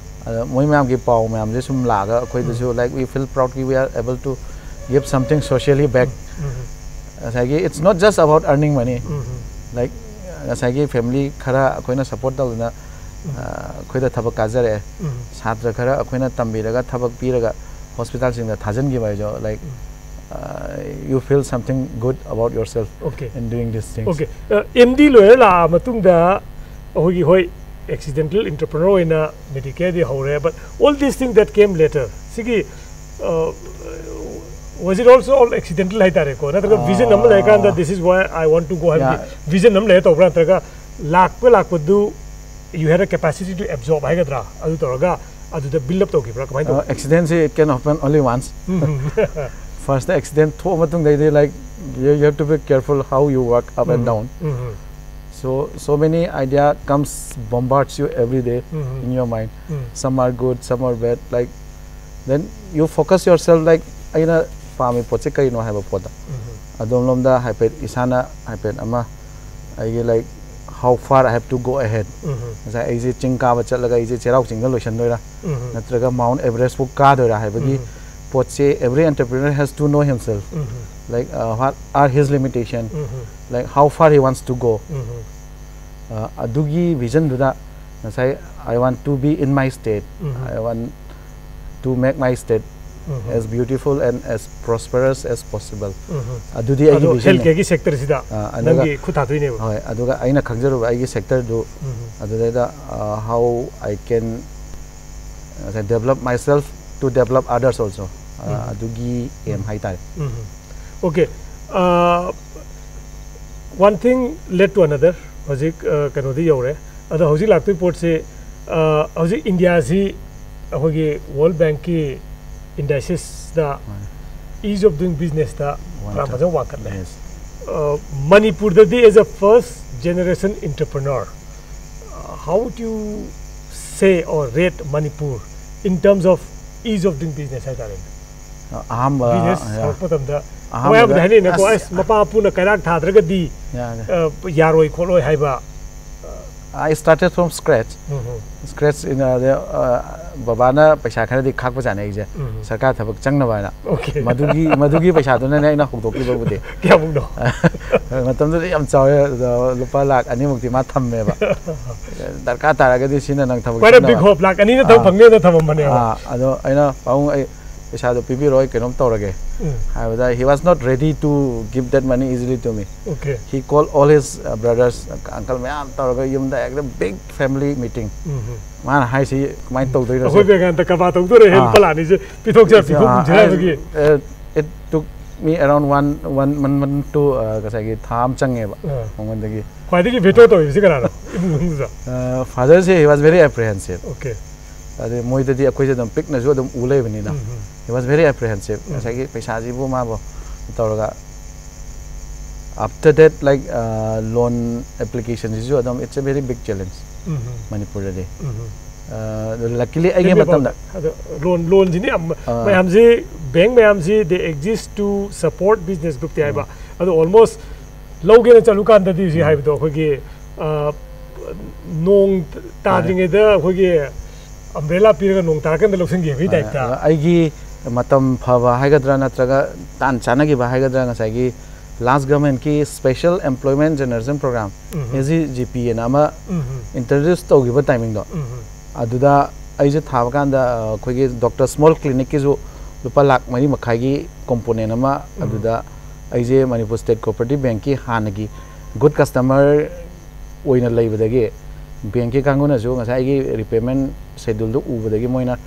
ꯑꯗ ꯃꯣꯏ ꯃꯌꯥꯝꯒꯤ ꯄꯥꯎ ꯃꯌꯥꯝꯁꯦ ꯁꯨꯝ ꯂꯥꯛꯑꯒ ꯑꯩꯈꯣꯏꯗꯁꯨ, like, we feel proud we are able to give something socially back. ꯎꯝ. ꯉꯁꯥꯏꯒꯤ it's not just about earning money. Um. Like, ꯉꯁꯥꯏꯒꯤ ꯐꯦꯃꯤꯂꯤ ꯈꯔ ꯑꯩꯈꯣꯏꯅ ꯁꯄꯣꯔꯠ ꯇꯧꯗꯅ, ꯎꯝ. ꯑ, ꯑꯩꯈꯣꯏꯗ ꯊꯕꯛ ꯀꯥꯖꯔꯛꯑꯦ꯫ ꯎꯝ. ꯁꯥꯇ꯭ꯔ ꯈꯔ ꯑꯩꯈꯣꯏꯅ ꯇꯝꯕꯤꯔꯒ ꯊꯕꯛ ꯄꯤꯔꯒ ꯍꯣꯁꯄꯤꯇꯥꯜꯁꯤꯡꯗ ꯊꯥꯖꯤꯟꯈꯤꯕ ꯍꯥꯏꯁꯨ, like, um. uh, you feel something good about yourself Okay. in doing these things. Okay. M D ꯂꯣꯏꯔ ꯂꯥꯛꯑ ꯃꯇꯨꯡꯗ ꯑꯩꯈꯣꯏꯒꯤ, ꯍꯣꯏ, ꯑꯦꯛꯁꯤꯗꯦꯟꯇꯦꯜ ꯏꯟꯇꯔꯄ꯭ꯔꯤꯅꯔ ꯑꯣꯏꯅ ꯃꯦꯗꯤꯀꯦꯌꯔꯗꯤ ꯍꯧꯔꯦ, but all these things that came later, ꯁꯤꯒꯤ, uh, was it also all accidental ꯍꯥꯏꯇꯥꯔꯦꯀꯣ? ꯅꯠꯇ꯭ꯔꯒ ꯚꯤꯖꯟ ꯑꯃ ꯂꯩꯔꯀꯥꯟꯗ, Ah. "This is where I want to go" ꯍꯥꯏꯕꯒꯤ Yeah. ꯚꯤꯖꯟ ꯑꯃ ꯂꯩꯔ ꯇꯧꯕ꯭ꯔꯥ? ꯅꯠꯇ꯭ꯔꯒ ꯂꯥꯛꯄ ꯂꯥꯛꯄꯗꯨ you had a capacity to absorb ꯍꯥꯏꯒꯗ꯭ꯔꯥ, ꯑꯗꯨ ꯇꯧꯔꯒ ꯑꯗꯨꯗ build up ꯇꯧꯈꯤꯕ꯭ꯔꯥ, ꯀꯃꯥꯏꯅ ꯇꯧꯕ? Accident ꯁꯤ can happen only once. First accident ꯊꯣꯛꯑ ꯃꯇꯨꯡꯗꯩꯗꯤ, like, you, you have to be careful how you work up and down. So so many idea comes bombards you every day in your mind. Some are good, some are bad. Like, then you focus yourself, like, ꯑꯩꯅ ꯄꯥꯝꯃꯤ ꯄꯣꯠꯁꯦ ꯀꯩꯅꯣ ꯍꯥꯏꯕ ꯄꯣꯠꯇ ꯑꯗꯣꯝꯂꯣꯝꯗ ꯍꯥꯏꯐꯦꯠ ꯏꯁꯥꯅ ꯍꯥꯏꯐꯦꯠ ꯑꯃ ꯑꯩꯒꯤ, like, how far I have to go ahead. ꯉꯁꯥꯏ ꯑꯩꯁꯦ ꯆꯤꯡ ꯀꯥꯕ ꯆꯠꯂꯒ ꯑꯩꯁꯦ ꯆꯩꯔꯥꯎ ꯆꯤꯡꯗ ꯂꯣꯏꯁꯤꯟꯗꯣꯏꯔꯥ ꯅꯠꯇ꯭ꯔꯒ Mount Everest ꯐꯥꯎ ꯀꯥꯗꯣꯏꯔꯥ ꯍꯥꯏꯕꯒꯤ ꯄꯣꯠꯁꯦ, every entrepreneur has to know himself, like, uh, what are his limitation, like, how far he wants to go. Uh, ꯑꯗꯨꯒꯤ vision ꯗꯨꯗ ꯉꯁꯥꯏ, I want to be in my state, I want to make my state as beautiful and as prosperous as possible. ꯑꯗꯨꯗꯤ ꯑꯩꯒꯤ ꯑꯗꯣ vision ꯅꯦ. Health ꯀꯦꯌꯔꯒꯤ ꯁꯦꯛꯇꯔꯁꯤꯗ ꯑꯥ, ꯑꯗꯨꯒ ꯅꯪꯒꯤ ꯈꯨꯠ ꯊꯥꯗꯣꯏꯅꯦꯕ. ꯍꯣꯏ, ꯑꯗꯨꯒ ꯑꯩꯅ ꯈꯪꯖꯔꯨꯕ ꯑꯩꯒꯤ ꯁꯦꯛꯇꯔꯗꯨ ꯑꯗꯨꯗꯩꯗ, uh, how I can, uh, develop myself to develop others also. Uh, ꯑꯗꯨꯒꯤ ꯑꯦꯝ ꯍꯥꯏꯇꯥꯔꯦ. Okay. One thing led to another. ꯍꯧꯖꯤꯛ ꯑ, ꯀꯩꯅꯣꯗꯤ ꯌꯧꯔꯦ, ꯑꯗꯣ ꯍꯧꯖꯤꯛ ꯂꯥꯛꯇꯣꯏ ꯄꯣꯠꯁꯤ, ꯑ, ꯍꯧꯖꯤꯛ ꯏꯟꯗꯤꯌꯥꯁꯤ ꯑꯩꯈꯣꯏꯒꯤ ꯋꯥꯔꯜ ꯕꯦꯡꯛꯀꯤ ꯏꯟꯗꯥꯏꯁꯤꯁꯇ ease of doing businessꯇ ꯐꯅꯌꯥꯝ ꯐꯖꯅ ꯋꯥꯡꯈꯠꯂꯦ. Yes. ꯑ, ꯃꯅꯤꯄꯨꯔꯗꯗꯤ as a first generation entrepreneur, how would you say or rate Manipur in terms of ease of doing business ꯍꯥꯏꯇꯥꯔꯦ? ꯑꯍꯥꯟꯕ ꯕꯤꯖꯤꯅꯦꯁ yeah. ꯍꯧꯔꯛꯄ ꯃꯇꯝꯗ ꯑꯍꯥꯟꯕꯗ ꯃꯌꯥꯝꯗꯤ ꯍꯥꯏꯅꯩꯅꯀꯣ, ꯑꯁ, ꯑꯁ, ꯃꯄꯥ ꯃꯄꯨꯅ ꯀꯩꯔꯥꯛ ꯊꯥꯗ꯭ꯔꯒꯗꯤ Yeah, yeah. ꯑ, ꯌꯥꯔꯣꯏ ꯈꯣꯠꯂꯣꯏ ꯍꯥꯏꯕ. I started from scratch. Um, um. Scratch in, uh, the, uh, ꯕꯕꯥꯅ ꯄꯩꯁꯥ ꯈꯔꯗꯤ ꯈꯥꯛꯄꯖꯥꯠꯅꯦ ꯑꯩꯁꯦ, ꯎꯝ. ꯁꯔꯀꯥꯔ ꯊꯕꯛ ꯆꯪꯅꯕ ꯍꯥꯏꯅ. Okay. ꯃꯗꯨꯒꯤ ꯃꯗꯨꯒꯤ ꯄꯩꯁꯥꯗꯨꯅꯅꯦ ꯑꯩꯅ ꯍꯧꯗꯣꯛꯈꯤꯕꯕꯨꯗꯤ. ꯀꯌꯥꯃꯨꯛꯅꯣ? ꯃꯇꯝꯗꯨꯗ ꯌꯥꯝ ꯆꯥꯎꯋꯦ, ꯑꯗꯣ ꯂꯨꯄꯥ ꯂꯥꯛ ꯑꯅꯤꯃꯨꯛꯇꯤ ꯃꯥ ꯊꯝꯃꯦꯕ. ꯗꯔꯀꯥꯔ ꯇꯥꯔꯒꯗꯤ ꯁꯤꯅ ꯅꯪ ꯊꯕꯛ ꯀ꯭ꯋꯥꯏꯠ ꯑ ꯆꯪꯅꯕ. ꯕꯤꯛ ꯍꯣꯞ, ꯂꯥꯛ ꯑꯅꯤꯅ ꯊꯕꯛ ꯑꯥ. ꯐꯪꯅꯦꯅ ꯊꯝꯃꯝꯕꯅꯦꯕ. ꯑꯥ, ꯑꯗꯣ ꯑꯩꯅ, "ꯄꯥꯕꯨꯡ, ꯑꯩ ꯄꯩꯁꯥꯗꯣ ꯄꯤꯕꯤꯔꯣ, ꯑꯩ ꯀꯩꯅꯣꯝ ꯇꯧꯔꯒꯦ" ꯎꯝ. ꯍꯥꯏꯕꯗ, he was not ready to give that money easily to me. Okay. He called all his, uh, brothers, uncle ꯃꯌꯥꯝ ꯇꯧꯔꯒ ꯌꯨꯝꯗ ꯍꯦꯛꯇ big family meeting. ꯎꯝ, ꯎꯝ. ꯃꯥꯅ ꯍꯥꯏꯁꯤ, "ꯀꯃꯥꯏꯅ ꯇꯧꯗꯣꯏꯅꯣ ꯑꯩꯈꯣꯏ ꯁꯤ?" ꯕꯦꯡ ꯍꯟꯗꯛ ꯀꯔꯕꯥꯔ ꯇꯧꯗꯣꯔꯦ, ꯍꯦ, ꯑꯥ. ꯂꯨꯄꯥ ꯂꯥꯛ ꯑꯅꯤꯁꯦ ꯄꯤꯊꯣꯛꯆ ꯄꯤꯊꯣꯛ ꯑꯥ, ꯉꯝꯁꯤꯔ ꯍꯥꯏꯕꯒꯤ. uh, it took me around one one one one to ꯉꯁꯥꯏꯒꯤ ꯊꯥ ꯑꯃ ꯆꯪꯉꯦꯕ꯫ ꯑꯥ꯫ ꯃꯉꯣꯟꯗꯒꯤ꯫ ꯈ꯭ꯋꯥꯏꯗꯒꯤ ꯚꯦꯇꯣ ꯇꯧꯔꯤꯕꯁꯤ ꯀꯅꯥꯅꯣ? ꯏꯃꯨꯡ ꯃꯅꯨꯡꯗꯨꯗ? Fatherꯁꯦ, he was very apprehensive. Okay. ꯑꯗꯩ ꯃꯣꯏꯗꯗꯤ ꯑꯩꯈꯣꯏꯁꯦ ꯑꯗꯨꯝ ꯄꯤꯛꯅꯁꯨ ꯑꯗꯨꯝ ꯎ ꯂꯩꯕꯅꯤꯅ, ꯎꯝ, ꯎꯝ꯫ He was very apprehensive. ꯎꯝ꯫ ꯉꯁꯥꯏꯒꯤ ꯄꯩꯁꯥꯁꯤꯕꯨ ꯃꯥꯕꯨ ꯇꯧꯔꯒ, after that, like, loan applicationꯁꯤꯁꯨ ꯑꯗꯨꯝ, it's a very big challenge ꯎꯝ, ꯎꯝ꯫ ꯃꯅꯤꯄꯨꯔꯗꯗꯤ꯫ ꯎꯝ, ꯎꯝ꯫ ꯑ, luckily ꯑꯩꯒꯤ ꯃꯇꯝꯗ ꯑꯗꯣ ꯂꯣꯟ ꯂꯣꯟꯁꯤꯅꯤ ꯌꯥꯝ ꯑꯥ꯫ ꯃꯌꯥꯝꯁꯤ, ꯕꯦꯡ ꯃꯌꯥꯝꯁꯤ, they exist to support business groupꯇꯤ ꯍꯥꯏꯕ꯫ ꯑꯗꯣ almost ꯂꯧꯒꯦꯅ ꯆꯠꯂꯨꯀꯥꯟꯗꯗꯤ ꯍꯧꯖꯤꯛ ꯍꯥꯏꯕꯗꯣ ꯑꯩꯈꯣꯏꯒꯤ, ꯑ, ꯅꯣꯡ ꯇꯥꯗ꯭ꯔꯤꯉꯩꯗ ꯑꯩꯈꯣꯏꯒꯤ ꯑꯝꯕ꯭ꯔꯦꯂꯥ ꯄꯤꯔꯒ ꯅꯣꯡ ꯇꯥꯔꯀꯥꯟꯗ ꯂꯧꯁꯤꯟꯈꯤꯕꯒꯤ ꯇꯥꯏꯞꯇ꯫ ꯑ, ꯑꯩꯒꯤ ꯃꯇꯝ ꯐꯕ ꯍꯥꯏꯒꯗ꯭ꯔꯥ ꯅꯠꯇ꯭ꯔꯒ ꯇꯥꯟ ꯆꯥꯅꯈꯤꯕ ꯍꯥꯏꯒꯗ꯭ꯔꯥ, ꯉꯁꯥꯏꯒꯤ last governmentꯀꯤ Special Employment Generation Program, ꯎꯝ꯫ S G G P ꯍꯥꯏꯅ ꯑꯃ ꯎꯝ, ꯎꯝ꯫ introduce ꯇꯧꯈꯤꯕ timingꯗꯣ, ꯎꯝ, ꯎꯝ꯫ ꯑꯗꯨꯗ ꯑꯩꯁꯦ ꯊꯥꯕ ꯀꯥꯟꯗ, ꯑ, ꯑꯩꯈꯣꯏꯒꯤ Doctor Small Clinicꯀꯤꯁꯨ ꯂꯨꯄꯥ ꯂꯥꯛ ꯃꯔꯤ ꯃꯈꯥꯏꯒꯤ component ꯑꯃ, ꯎꯝ꯫ ꯑꯗꯨꯗ ꯑꯩꯁꯦ ꯃꯅꯤꯄꯨꯔ State Cooperative Bankꯀꯤ ꯍꯥꯟꯅꯒꯤ good customer ꯑꯣꯏꯅ ꯂꯩꯕꯗꯒꯤ, bankꯀꯤ ꯀꯥꯡꯕꯨꯅꯁꯨ ꯉꯁꯥꯏ ꯑꯩꯒꯤ repayment scheduleꯗꯨ ꯎꯕꯗꯒꯤ ꯃꯣꯏꯅ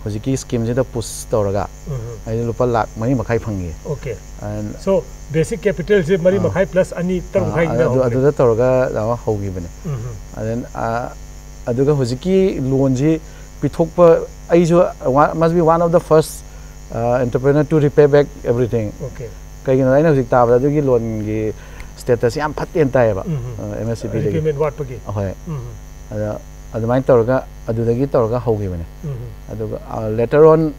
ꯍꯧꯖꯤꯛꯀꯤ schemeꯁꯤꯗ push ꯇꯧꯔꯒ ꯎꯝ꯫ ꯑꯩꯁꯦ ꯂꯨꯄꯥ ꯂꯥꯛ ꯃꯔꯤ ꯃꯈꯥꯏ ꯐꯪꯉꯤ꯫ Okay. And So, basic capitalꯁꯤ ꯃꯔꯤ ꯑꯥ꯫ ꯃꯈꯥꯏ plus ꯑꯅꯤ, ꯇꯔꯨꯛ ꯑꯥ, ꯃꯈꯥꯏ ꯑꯗꯨ, ꯑꯗꯨꯗ ꯇꯧꯔꯒ ꯍꯧꯈꯤꯕꯅꯦ꯫ ꯎꯝ꯫ And then, ꯑꯥ, ꯑꯗꯨꯒ ꯍꯧꯖꯤꯛꯀꯤ loanꯁꯤ ꯄꯤꯊꯣꯛꯄ, ꯑꯩꯁꯨ wa-, must be one of the first, ah, entrepreneur to repay back everything꯫ Okay. ꯀꯩꯒꯤꯅꯣ, ꯑꯩꯅ ꯍꯧꯖꯤꯛ ꯇꯥꯕꯗ ꯑꯗꯨꯒꯤ loanꯒꯤ status ꯌꯥꯝ ꯐꯠꯇꯦꯅ ꯇꯥꯏꯌꯦꯕ, ꯎꯝ꯫ ꯑꯥ, M S C Bꯗꯒꯤ꯫ Repayment ꯋꯥꯠꯄꯒꯤ꯫ ꯑꯍꯣꯏ꯫ ꯎꯝ꯫ ꯑꯗ ꯑꯗꯨꯃꯥꯏꯅ ꯇꯧꯔꯒ, ꯑꯗꯨꯗꯒꯤ ꯇꯧꯔꯒ ꯍꯧꯈꯤꯕꯅꯦ꯫ ꯎꯝ꯫ ꯑꯗꯨꯒ, ꯑꯥ, later on,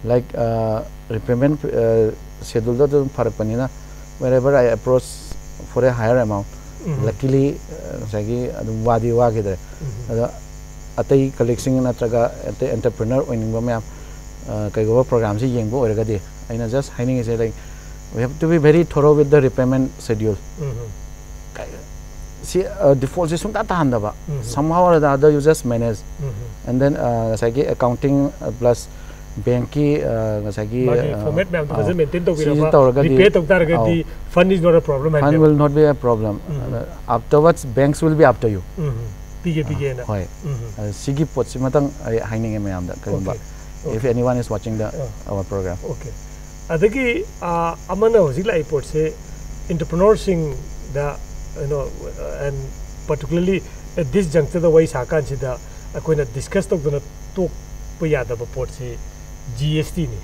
like, ah, repayment, ꯑꯥ, scheduleꯗ ꯑꯗꯨꯝ ꯐꯔꯛꯄꯅꯤꯅ, wherever I approach for a higher amount, um. luckily, ꯑꯥ, ꯉꯁꯥꯏꯒꯤ ꯑꯗꯨꯝ ꯋꯥꯗꯤ ꯋꯥꯈꯤꯗ꯭ꯔꯦ꯫ ꯎꯝ꯫ ꯑꯗꯣ ꯑꯇꯩ colleagueꯁꯤꯡ ꯅꯠꯇ꯭ꯔꯒ ꯑꯇꯩ entrepreneur ꯑꯣꯏꯅꯤꯡꯕ ꯃꯌꯥꯝ, ꯑꯥ, ꯀꯩꯒꯨꯝꯕ programꯁꯤ ꯌꯦꯡꯕ ꯑꯣꯏꯔꯒꯗꯤ, ꯑꯩꯅ just ꯍꯥꯏꯅꯤꯡꯉꯤꯁꯦ, like, we have to be very thorough with the repayment schedule꯫ ꯎꯝ꯫ ꯁꯤ, ꯑ, defaultꯁꯦ ꯁꯨꯡꯇꯥ ꯇꯥꯍꯟꯗꯕ꯫ ꯎꯝ꯫ Somehow or the other you just manage꯫ Um. And then, ꯑ, ꯉꯁꯥꯏꯒꯤ accounting, ꯑ, plus bankꯀꯤ, ꯑ, ꯉꯁꯥꯏꯒꯤ, ꯃꯥꯒꯤ ꯑ, format ꯃꯌꯥꯝꯗꯣ ꯑ, ꯐꯖꯅ maintain ꯁꯤꯁꯤ ꯇꯧꯕꯤꯔꯒ ꯇꯧꯔꯒꯗꯤ, repay ꯇꯧ ꯇꯥꯔꯒꯗꯤ ꯑꯧ, fund is not a problem fund ꯍꯥꯏꯕ꯫ will not be a problem꯫ ꯎꯝ꯫ ꯑꯗ afterwards banks will be after you꯫ ꯎꯝ꯫ ꯄꯤꯒꯦ ꯄꯤꯒꯦꯅ꯫ ꯍꯣꯏ꯫ ꯎꯝ꯫ ꯑ, ꯁꯤꯒꯤ ꯄꯣꯠꯁꯤꯃꯇꯪ ꯑꯩ ꯍꯥꯏꯅꯤꯡꯉꯦ ꯃꯌꯥꯝꯗ, ꯀꯩꯒꯨꯝꯕ Okay꯫ if anyone is watching the, ꯑ꯫ our program꯫ Okay꯫ ꯑꯗꯒꯤ ꯑ, ꯑꯃꯅ ꯍꯧꯖꯤꯛ ꯂꯥꯛꯏ ꯄꯣꯠꯁꯦ entrepreneurꯁꯤꯡꯗ, you know, and particularly at this junctureꯗ ꯋꯥꯔꯤ ꯁꯥꯀꯥꯟꯁꯤꯗ ꯑꯩꯈꯣꯏꯅ discuss ꯇꯧꯗꯅ ꯇꯣꯛꯄ ꯌꯥꯗꯕ ꯄꯣꯠꯁꯤ G S Tꯅꯤ꯫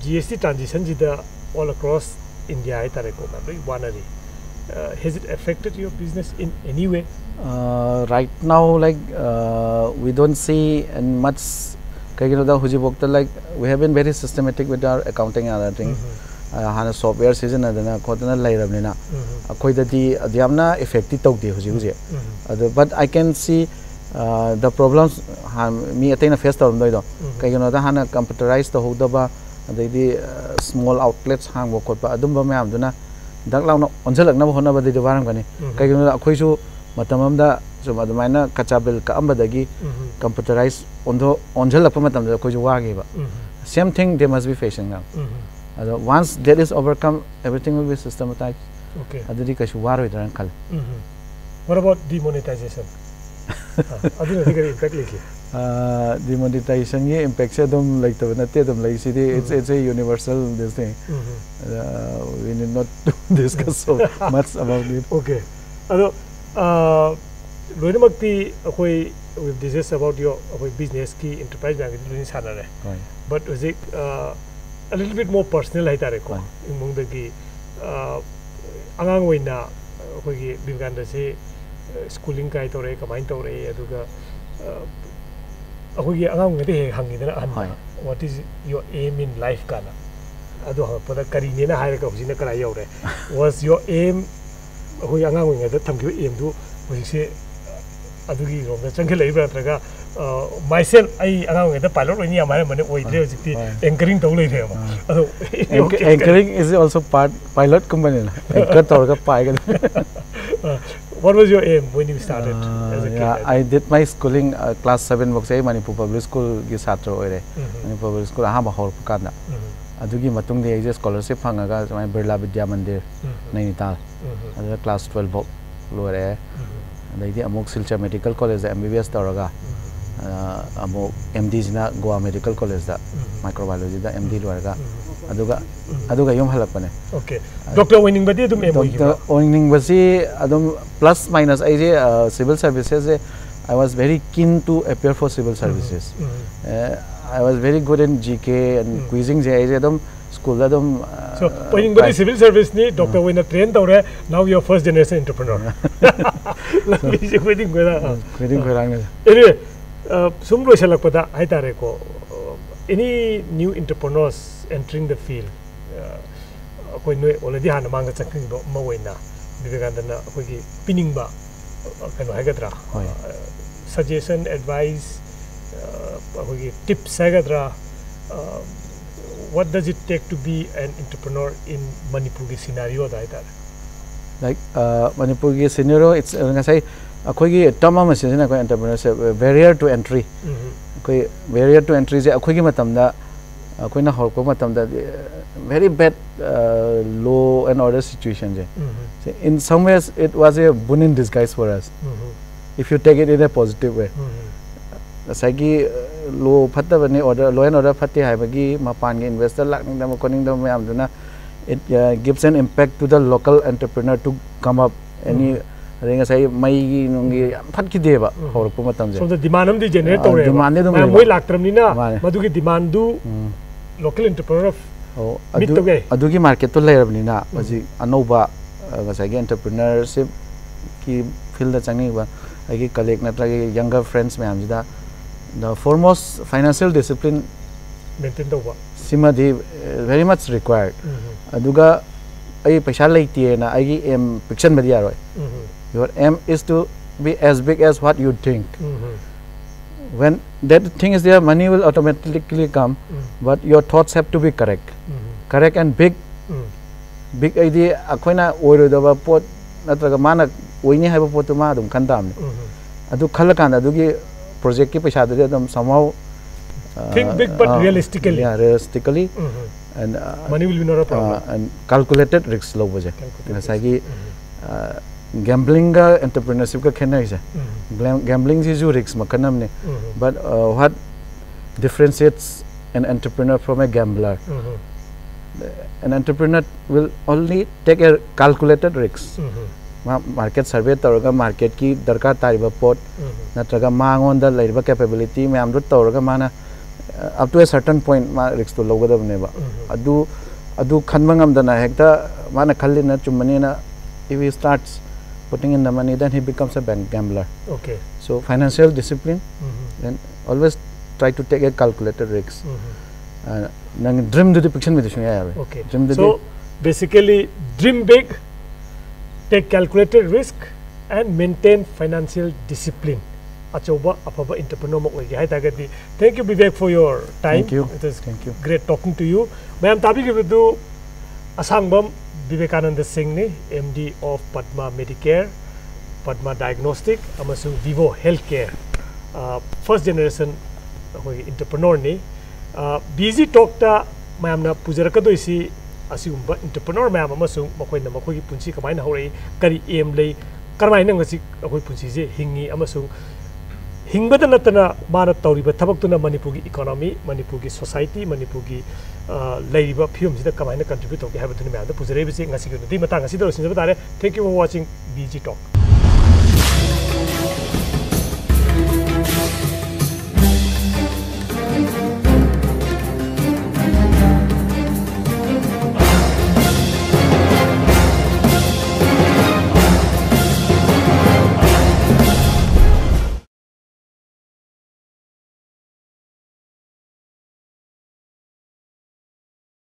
G S T transitionꯁꯤꯗ all across India ꯍꯥꯏꯇꯥꯔꯦꯀꯣ, ꯃꯌꯥꯝ ꯂꯣꯏ ꯋꯥꯅꯔꯤ꯫ Uh, has it affected your business in any way? Uh, right now, like, uh, we don't see and much. ꯀꯩꯒꯤꯅꯣꯗ ꯍꯧꯖꯤꯛꯐꯥꯎꯗ, like, we have been very systematic with our accounting and other thing. Uh, ꯍꯥꯟꯅ software ꯁꯤꯖꯤꯟꯅꯗꯅ ꯈꯣꯠꯇꯅ ꯂꯩꯔꯕꯅꯤꯅ ꯑꯩꯈꯣꯏꯗꯗꯤ ꯑꯗꯨ ꯌꯥꯝꯅ effectꯇꯤ ꯇꯧꯗꯦ ꯍꯧꯖꯤꯛ ꯍꯧꯖꯤꯛ꯫ ꯑꯗꯣ but I can see, uh, the problems ꯃꯤ ꯑꯇꯩꯅ face ꯇꯧꯔꯝꯗꯣꯏꯗꯣ꯫ ꯀꯩꯒꯤꯅꯣꯗ ꯍꯥꯟꯅ computerize ꯇꯧꯍꯧꯗꯕ, ꯑꯗꯩꯗꯤ small outlets ꯍꯥꯡꯕ ꯈꯣꯠꯄ ꯑꯗꯨꯝꯕ ꯃꯌꯥꯝꯗꯨꯅ ꯗꯛ ꯂꯥꯎꯅ ꯑꯣꯟꯁꯤꯜꯂꯛꯅꯕ ꯍꯣꯠꯅꯕꯗꯗꯤ ꯋꯥꯔꯝꯒꯅꯤ꯫ ꯀꯩꯒꯤꯅꯣꯗ ꯑꯩꯈꯣꯏꯁꯨ ꯃꯇꯝ ꯑꯃꯗ ꯁꯨꯝ ꯑꯗꯨꯃꯥꯏꯅ ꯀꯆꯥ ꯕꯤꯜ ꯀꯛꯑꯝꯕꯗꯒꯤ computerize ꯑꯣꯟꯊꯣꯛ ꯑꯣꯟꯁꯤꯜꯂꯛꯄ ꯃꯇꯝꯗ ꯑꯩꯈꯣꯏꯁꯨ ꯋꯥꯈꯤꯕ꯫ Same thing they must be facing now. ꯑꯗꯣ once that is overcome, everything will be systematized. Okay. ꯑꯗꯨꯗꯤ ꯀꯩꯁꯨ ꯋꯥꯔꯣꯏꯗ꯭ꯔꯥꯅ ꯈꯜꯂꯦ꯫ What about demonetization? ꯑ, ꯑꯗꯨꯅꯗꯤ ꯀꯔꯤ impact ꯂꯩꯒꯦ? Demonetizationꯒꯤ impactꯁꯦ ꯑꯗꯨꯝ ꯂꯩꯇꯕ ꯅꯠꯇꯦ, ꯑꯗꯨꯝ ꯂꯩ꯫ ꯁꯤꯗꯤ it's, it's a universal this thing. Uh, we need not to discuss so much about it. Okay. ꯑꯗꯣ ꯑ, ꯂꯣꯏꯅꯃꯛꯇꯤ ꯑꯩꯈꯣꯏ we've discussed about your, ꯑꯩꯈꯣꯏ businessꯀꯤ, enterprise ꯃꯌꯥꯝꯒꯤꯗꯤ ꯂꯣꯏꯅ ꯁꯥꯟꯅꯔꯦ꯫ ꯍꯣꯏ꯫ But ꯍꯧꯖꯤꯛ ꯑ, a little bit more personal ꯍꯥꯏꯇꯥꯔꯦꯀꯣ꯫ ꯍꯣꯏ꯫ ꯏꯃꯨꯡꯗꯒꯤ ꯑ, ꯑꯉꯥꯡ ꯑꯣꯏꯅ ꯑꯩꯈꯣꯏꯒꯤ ꯕꯤꯕꯦꯀꯥꯅꯟꯗꯁꯤ schooling ꯀꯥꯏ ꯇꯧꯔꯛꯑꯦ, ꯀꯃꯥꯏꯅ ꯇꯧꯔꯛꯑꯦ, ꯑꯗꯨꯒ ꯑ, ꯑꯩꯈꯣꯏꯒꯤ ꯑꯉꯥꯡ ꯑꯣꯏꯔꯤꯉꯩꯗ ꯍꯦꯛ ꯍꯪꯉꯤꯗꯅ ꯑꯍꯟꯗ, ꯍꯣꯏ꯫ "What is your aim in life?" ꯀꯥꯏꯅ꯫ ꯑꯗꯨ ꯍꯪꯉꯛꯄꯗ ꯀꯔꯤꯅꯦꯅ ꯍꯥꯏꯔꯒ ꯍꯧꯖꯤꯛꯅ ꯀꯗꯥꯏ ꯌꯧꯔꯦ? Was your aim, ꯑꯩꯈꯣꯏ ꯑꯉꯥꯡ ꯑꯣꯏꯔꯤꯉꯩꯗ ꯊꯝꯈꯤꯕ aimꯗꯨ ꯍꯧꯖꯤꯛꯁꯦ ꯑꯗꯨꯒꯤ ꯔꯣꯝꯗ ꯆꯪꯁꯤꯜꯂꯛꯏꯕ꯭ꯔꯥ, ꯅꯠꯇ꯭ꯔꯒ myself, ꯑꯩ ꯑꯉꯥꯡ ꯑꯣꯏꯔꯤꯉꯩꯗ pilot ꯑꯣꯏꯅꯤ ꯌꯥꯝ ꯍꯥꯏꯔꯝꯕꯅꯤ, ꯑꯣꯏꯗ꯭ꯔꯦ, ꯑꯥ, ꯍꯧꯖꯤꯛꯇꯤ ꯍꯣꯏ꯫ Anchoring ꯇꯧ ꯂꯩꯔꯦꯕ꯫ ꯑꯥ꯫ ꯑꯗꯣ Anchoring is also part, pilotꯀꯨꯝꯕꯅꯤꯅ anchor ꯇꯧꯔꯒ ꯄꯥꯏꯒꯗꯕꯅꯤ꯫ Uh, what was your aim when you started as a kid? Uh, yeah, I did my schooling, uh, class seven ꯐꯥꯎꯁꯦ ꯑꯩ ꯃꯅꯤꯄꯨꯔ ꯄꯕ꯭ꯂꯤꯛ ꯁ꯭ꯀꯨꯜꯒꯤ ꯁꯥꯇ꯭ꯔ ꯑꯣꯏꯔꯦ꯫ ꯎꯝ꯫ ꯃꯅꯤꯄꯨꯔ ꯄꯕ꯭ꯂꯤꯛ ꯁ꯭ꯀꯨꯜ ꯑꯍꯥꯟꯕ ꯍꯧꯔꯛꯄ ꯀꯥꯟꯗ꯫ ꯎꯝ꯫ ꯑꯗꯨꯒꯤ ꯃꯇꯨꯡꯗꯤ ꯑꯩꯁꯦ scholarship ꯐꯪꯉꯒ ꯁꯨꯃꯥꯏꯅ ꯕꯤꯔꯂꯥ ꯕꯤꯗ꯭ꯌꯥ ꯃꯟꯗꯤꯔ, ꯎꯝ꯫ ꯅꯩꯅꯤꯇꯥꯜ, ꯎꯝ꯫ ꯑꯗꯨꯗ class twelve ꯐꯥꯎ ꯂꯣꯏꯔꯛꯑꯦ꯫ ꯎꯝ꯫ ꯑꯗꯩꯗꯤ ꯑꯃꯨꯛ ꯁꯤꯜꯆꯔ ꯃꯦꯗꯤꯀꯦꯜ ꯀꯣꯂꯦꯖꯇ M B B S ꯇꯧꯔꯒ, ꯎꯝ꯫ ꯑ, ꯑꯃꯨꯛ ꯑꯦꯝ ꯗꯤꯁꯤꯅ ꯒꯣꯋꯥ ꯃꯦꯗꯤꯀꯦꯜ ꯀꯣꯂꯦꯖꯇ, ꯃꯥꯏꯀ꯭ꯔꯣꯕꯥꯌꯣꯂꯣꯖꯤꯗ ꯑꯦꯝ ꯗꯤ ꯂꯣꯏꯔꯒ, ꯎꯝ꯫ ꯑꯗꯨꯒ ꯑꯗꯨꯒ ꯌꯨꯝ ꯍꯜꯂꯛꯄꯅꯦ. ꯑꯣꯀꯦ. ꯗꯣꯛꯇꯔ ꯑꯣꯏꯅꯤꯡꯕꯗꯤ ꯑꯗꯨꯝ ꯑꯦꯝ ꯑꯣꯏꯈꯤꯕ꯭ꯔꯣ? ꯗꯣꯛꯇꯔ ꯑꯣꯏꯅꯤꯡꯕꯁꯤ ꯑꯗꯨꯝ ꯄ꯭ꯂꯁ ꯃꯥꯏꯅꯁ ꯑꯩꯁꯦ, ꯁꯤꯚꯤꯜ ꯁꯥꯔꯚꯤꯁꯦꯁꯁꯦ, I was very keen to appear for civil services. Um. Uh, I was very good in G K and ꯎꯝ. quizzingꯁꯦ ꯑꯩꯁꯦ ꯑꯗꯨꯝ ꯁ꯭ꯀꯨꯜꯗ ꯑꯗꯨꯝ, ꯑ, So, ꯑꯣꯏꯅꯤꯡꯕꯗꯤ prize- civil serviceꯅꯤ, ꯗꯣꯛꯇꯔ ꯑꯣꯏꯅ train ꯇꯧꯔꯦ, now you are first generation entrepreneur. ꯂꯝꯕꯤꯁꯦ ꯈꯨꯗꯤꯡ ꯈꯨꯗꯤꯡ, ꯑ. ꯈꯨꯗꯤꯡ ꯈꯣꯏꯔꯥꯡꯅ. Anyway, ꯑ, ꯁꯨꯝ ꯂꯣꯏꯁꯤꯜꯂꯛꯄꯗ ꯍꯥꯏꯇꯥꯔꯦꯀꯣ, any new entrepreneurs entering the field, ꯑ, ꯑꯩꯈꯣꯏ ꯅꯣꯏ already ꯍꯥꯟꯅ ꯃꯥꯡꯗ ꯆꯪꯈꯤꯕ ꯑꯃ ꯑꯣꯏꯅ ꯕꯤꯕꯦꯀꯥꯅꯟꯗꯅ ꯑꯩꯈꯣꯏꯒꯤ ꯄꯤꯅꯤꯡꯕ, ꯑ, ꯀꯩꯅꯣ ꯍꯥꯏꯒꯗ꯭ꯔꯥ, ꯍꯣꯏ. ꯑ, suggestion, advice, ꯑ, ꯑꯩꯈꯣꯏꯒꯤ tips ꯍꯥꯏꯒꯗ꯭ꯔꯥ, ꯑ, what does it take to be an entrepreneur in ꯃꯅꯤꯄꯨꯔꯒꯤ scenarioꯗ ꯍꯥꯏꯇꯥꯔꯦ? Like, ꯑ, ꯃꯅꯤꯄꯨꯔꯒꯤ scenario, it's, ꯑ, ꯉꯁꯥꯏ ꯑꯩꯈꯣꯏꯒꯤ term ꯑꯃ ꯁꯤꯖꯤꯟꯅꯩ ꯑꯩꯈꯣꯏ entrepreneurship, barrier to entry. ꯎꯝ. ꯑꯩꯈꯣꯏ barrier to entryꯁꯦ ꯑꯩꯈꯣꯏꯒꯤ ꯃꯇꯝꯗ, ꯑꯩꯈꯣꯏꯅ ꯍꯧꯔꯛꯄ ꯃꯇꯝꯗ, very bad, ꯑ, law and order situationꯁꯦ. Um. In some ways, it was a boon in disguise for us, um. if you take it in a positive way. ꯎꯝ. ꯉꯁꯥꯏꯒꯤ, ꯑ, law ꯐꯠꯇꯕꯅꯤ, order, law and order ꯐꯠꯇꯦ ꯍꯥꯏꯕꯒꯤ ꯃꯄꯥꯟꯒꯤ investor ꯂꯥꯛꯅꯤꯡꯗꯕ ꯈꯣꯠꯅꯤꯡꯗꯕ ꯃꯌꯥꯝꯗꯨꯅ, it, uh, gives an impact to the local entrepreneur to come up. Any, ꯎꯝ. ꯑꯗꯩ ꯉꯁꯥꯏ ꯃꯩꯒꯤ ꯅꯨꯡꯒꯤ ꯌꯥꯝ ꯐꯠꯈꯤꯗꯦꯕ ꯎꯝ. ꯍꯧꯔꯛꯄ ꯃꯇꯝꯁꯦ. ꯁꯣꯝꯗ demand ꯑꯃꯗꯤ generate ꯑ, ꯇꯧꯔꯦꯕ. demand ꯗꯤ ꯑꯗꯨꯝ ꯃꯌꯥꯝ ꯂꯩꯕ. ꯃꯣꯏ ꯂꯥꯛꯇ꯭ꯔꯕꯅꯤꯅ ꯃꯥꯅꯦ. ꯃꯗꯨꯒꯤ demandꯗꯨ ꯎꯝ. local entrepreneur of ꯑꯣ, meet ꯑꯗꯨ, ꯇꯧꯒꯦ. ꯑꯗꯨꯒꯤ marketꯇꯣ ꯂꯩꯔꯕꯅꯤꯅ ꯎꯝ. ꯍꯧꯖꯤꯛ ꯑꯅꯧꯕ, ꯑ, ꯉꯁꯥꯏꯒꯤ entrepreneurshipꯀꯤ fieldꯇ ꯆꯪꯅꯤꯡꯕ ꯑꯩꯒꯤ colleague ꯅꯠꯇ꯭ꯔꯒ younger friends ꯃꯌꯥꯝꯁꯤꯗ, the foremost financial discipline maintain ꯇꯧꯕ. ꯁꯤꯃꯗꯤ, ꯑ, very much required. ꯎꯝ. ꯑꯗꯨꯒ ꯑꯩ ꯄꯩꯁꯥ ꯂꯩꯇꯦꯅ ꯑꯩꯒꯤ aim ꯄꯤꯛꯁꯟꯕꯗꯤ ꯌꯥꯔꯣꯏ. ꯎꯝ. Your aim is to be as big as what you think. Um. When that thing is there, money will automatically come, um. but your thoughts have to be correct. Um. Correct and big. Um. Big ꯍꯥꯏꯗꯤ ꯑꯩꯈꯣꯏꯅ ꯑꯣꯏꯔꯣꯏꯗꯕ ꯄꯣꯠ ꯅꯠꯇ꯭ꯔꯒ ꯃꯥꯅ ꯑꯣꯏꯅꯤ ꯍꯥꯏꯕ ꯄꯣꯠꯇꯨ ꯃꯥ ꯑꯗꯨꯝ ꯈꯟ ꯇꯥꯕꯅꯤ. ꯎꯝ. ꯑꯗꯨ ꯈꯜꯂꯀꯥꯟꯗ ꯑꯗꯨꯒꯤ projectꯀꯤ ꯄꯩꯁꯥꯗꯨꯗꯤ ꯑꯗꯨꯝ somehow, uh, Think big but uh, realistically. Yeah, realistically um. and, uh, Money will be not a problem. uh, and calculated risk ꯂꯧꯕꯁꯦ. Calculated ꯉꯁꯥꯏꯒꯤ, risk. ꯎꯝ. uh, ꯒꯦꯝꯕ꯭ꯂꯤꯡꯒ ꯑꯦꯟꯇꯔꯄ꯭ꯔꯤꯅꯔꯁꯤꯞꯀ ꯈꯦꯠꯅꯔꯤꯁꯦ, ꯒꯦꯝꯕ꯭ꯂꯤꯡꯁꯤꯁꯨ ꯔꯤꯛꯁ ꯃꯈꯜ ꯑꯃꯅꯤ, but uh, what differentiates an entrepreneur from a gambler? An entrepreneur will only take a calculated risk. ꯃꯥ market survey ꯇꯧꯔꯒ ꯃꯥꯔꯀꯦꯠꯀꯤ ꯗꯔꯀꯥꯔ ꯇꯥꯔꯤꯕ ꯄꯣꯠ ꯅꯠꯇ꯭ꯔꯒ ꯃꯉꯣꯟꯗ ꯂꯩꯔꯤꯕ ꯀꯦꯄꯦꯕꯤꯂꯤꯇꯤ ꯃꯌꯥꯝꯗꯣ ꯇꯧꯔꯒ ꯃꯥꯅ up to a certain point ꯃꯥ ꯔꯤꯛꯁꯇꯣ ꯂꯧꯒꯗꯕꯅꯦꯕ꯫ ꯑꯗꯨ ꯑꯗꯨ ꯈꯟꯕ ꯉꯝꯗꯅ ꯍꯦꯛꯇ ꯃꯥꯅ ꯈꯜꯂꯤꯅ ꯆꯨꯝꯕꯅꯤꯅ, if he starts putting in the money, then he becomes a bank gambler. Okay. So financial discipline, and always try to take a calculated risk. Uh, ꯅꯪ ꯗ꯭ꯔꯤꯝꯗꯨꯗꯤ ꯄꯤꯛꯁꯟꯕꯗꯤ ꯁꯨꯡꯌꯥ ꯌꯥꯔꯣꯏ꯫ Okay. ꯗ꯭ꯔꯤꯝꯗꯨꯗꯤ So basically, dream big, take calculated risk, and maintain financial discipline. ꯑꯆꯧꯕ ꯑꯐꯕ entrepreneur ꯑꯃ ꯑꯣꯏꯒꯦ ꯍꯥꯏꯇꯥꯔꯒꯗꯤ, thank you, Vivek, for your time. Thank you. It is Thank you. Great talking to you. ꯃꯌꯥꯝ ꯇꯥꯕꯤꯈꯤꯕꯗꯨ ꯑꯁꯥꯡꯕꯝ Vivekananda ꯁꯤꯡꯅꯤ, M D of Padma Medicare, Padma Diagnostic ꯑꯃꯁꯨꯡ Vivo Healthcare, first generation ꯑꯩꯈꯣꯏꯒꯤ entrepreneurꯅꯤ꯫ B G Talkꯇ ꯃꯌꯥꯝꯅ ꯄꯨꯖꯔꯛꯀꯗꯣꯏꯁꯤ ꯑꯁꯤꯒꯨꯝꯕ entrepreneur ꯃꯌꯥꯝ ꯑꯃꯁꯨꯡ ꯃꯈꯣꯏꯅ ꯃꯈꯣꯏꯒꯤ ꯄꯨꯟꯁꯤ ꯀꯃꯥꯏꯅ ꯍꯧꯔꯛꯏ, ꯀꯔꯤ aim ꯂꯩ, ꯀꯔꯝꯍꯥꯏꯅ ꯉꯁꯤ ꯑꯩꯈꯣꯏ ꯄꯨꯟꯁꯤꯁꯦ ꯍꯤꯡꯉꯤ ꯑꯃꯁꯨꯡ ꯍꯤꯡꯕꯗ ꯅꯠꯇꯅ ꯃꯥꯅ ꯇꯧꯔꯤꯕ ꯊꯕꯛꯇꯨꯅ ꯃꯅꯤꯄꯨꯔꯒꯤ economy, ꯃꯅꯤꯄꯨꯔꯒꯤ society, ꯃꯅꯤꯄꯨꯔꯒꯤ ꯂꯩꯔꯤꯕ ꯐꯤꯕꯝꯁꯤꯗ ꯀꯃꯥꯏꯅ contribute ꯇꯧꯒꯦ ꯍꯥꯏꯕꯗꯨꯅꯤ ꯃꯌꯥꯝꯗ ꯄꯨꯖꯔꯛꯏꯕꯁꯤ꯫ ꯉꯁꯤꯒꯤ ꯑꯣꯏꯅꯗꯤ ꯃꯇꯥꯡ ꯑꯁꯤꯗ ꯂꯣꯏꯁꯤꯟꯖꯕ ꯇꯥꯔꯦ꯫ Thank you for watching B G Talk.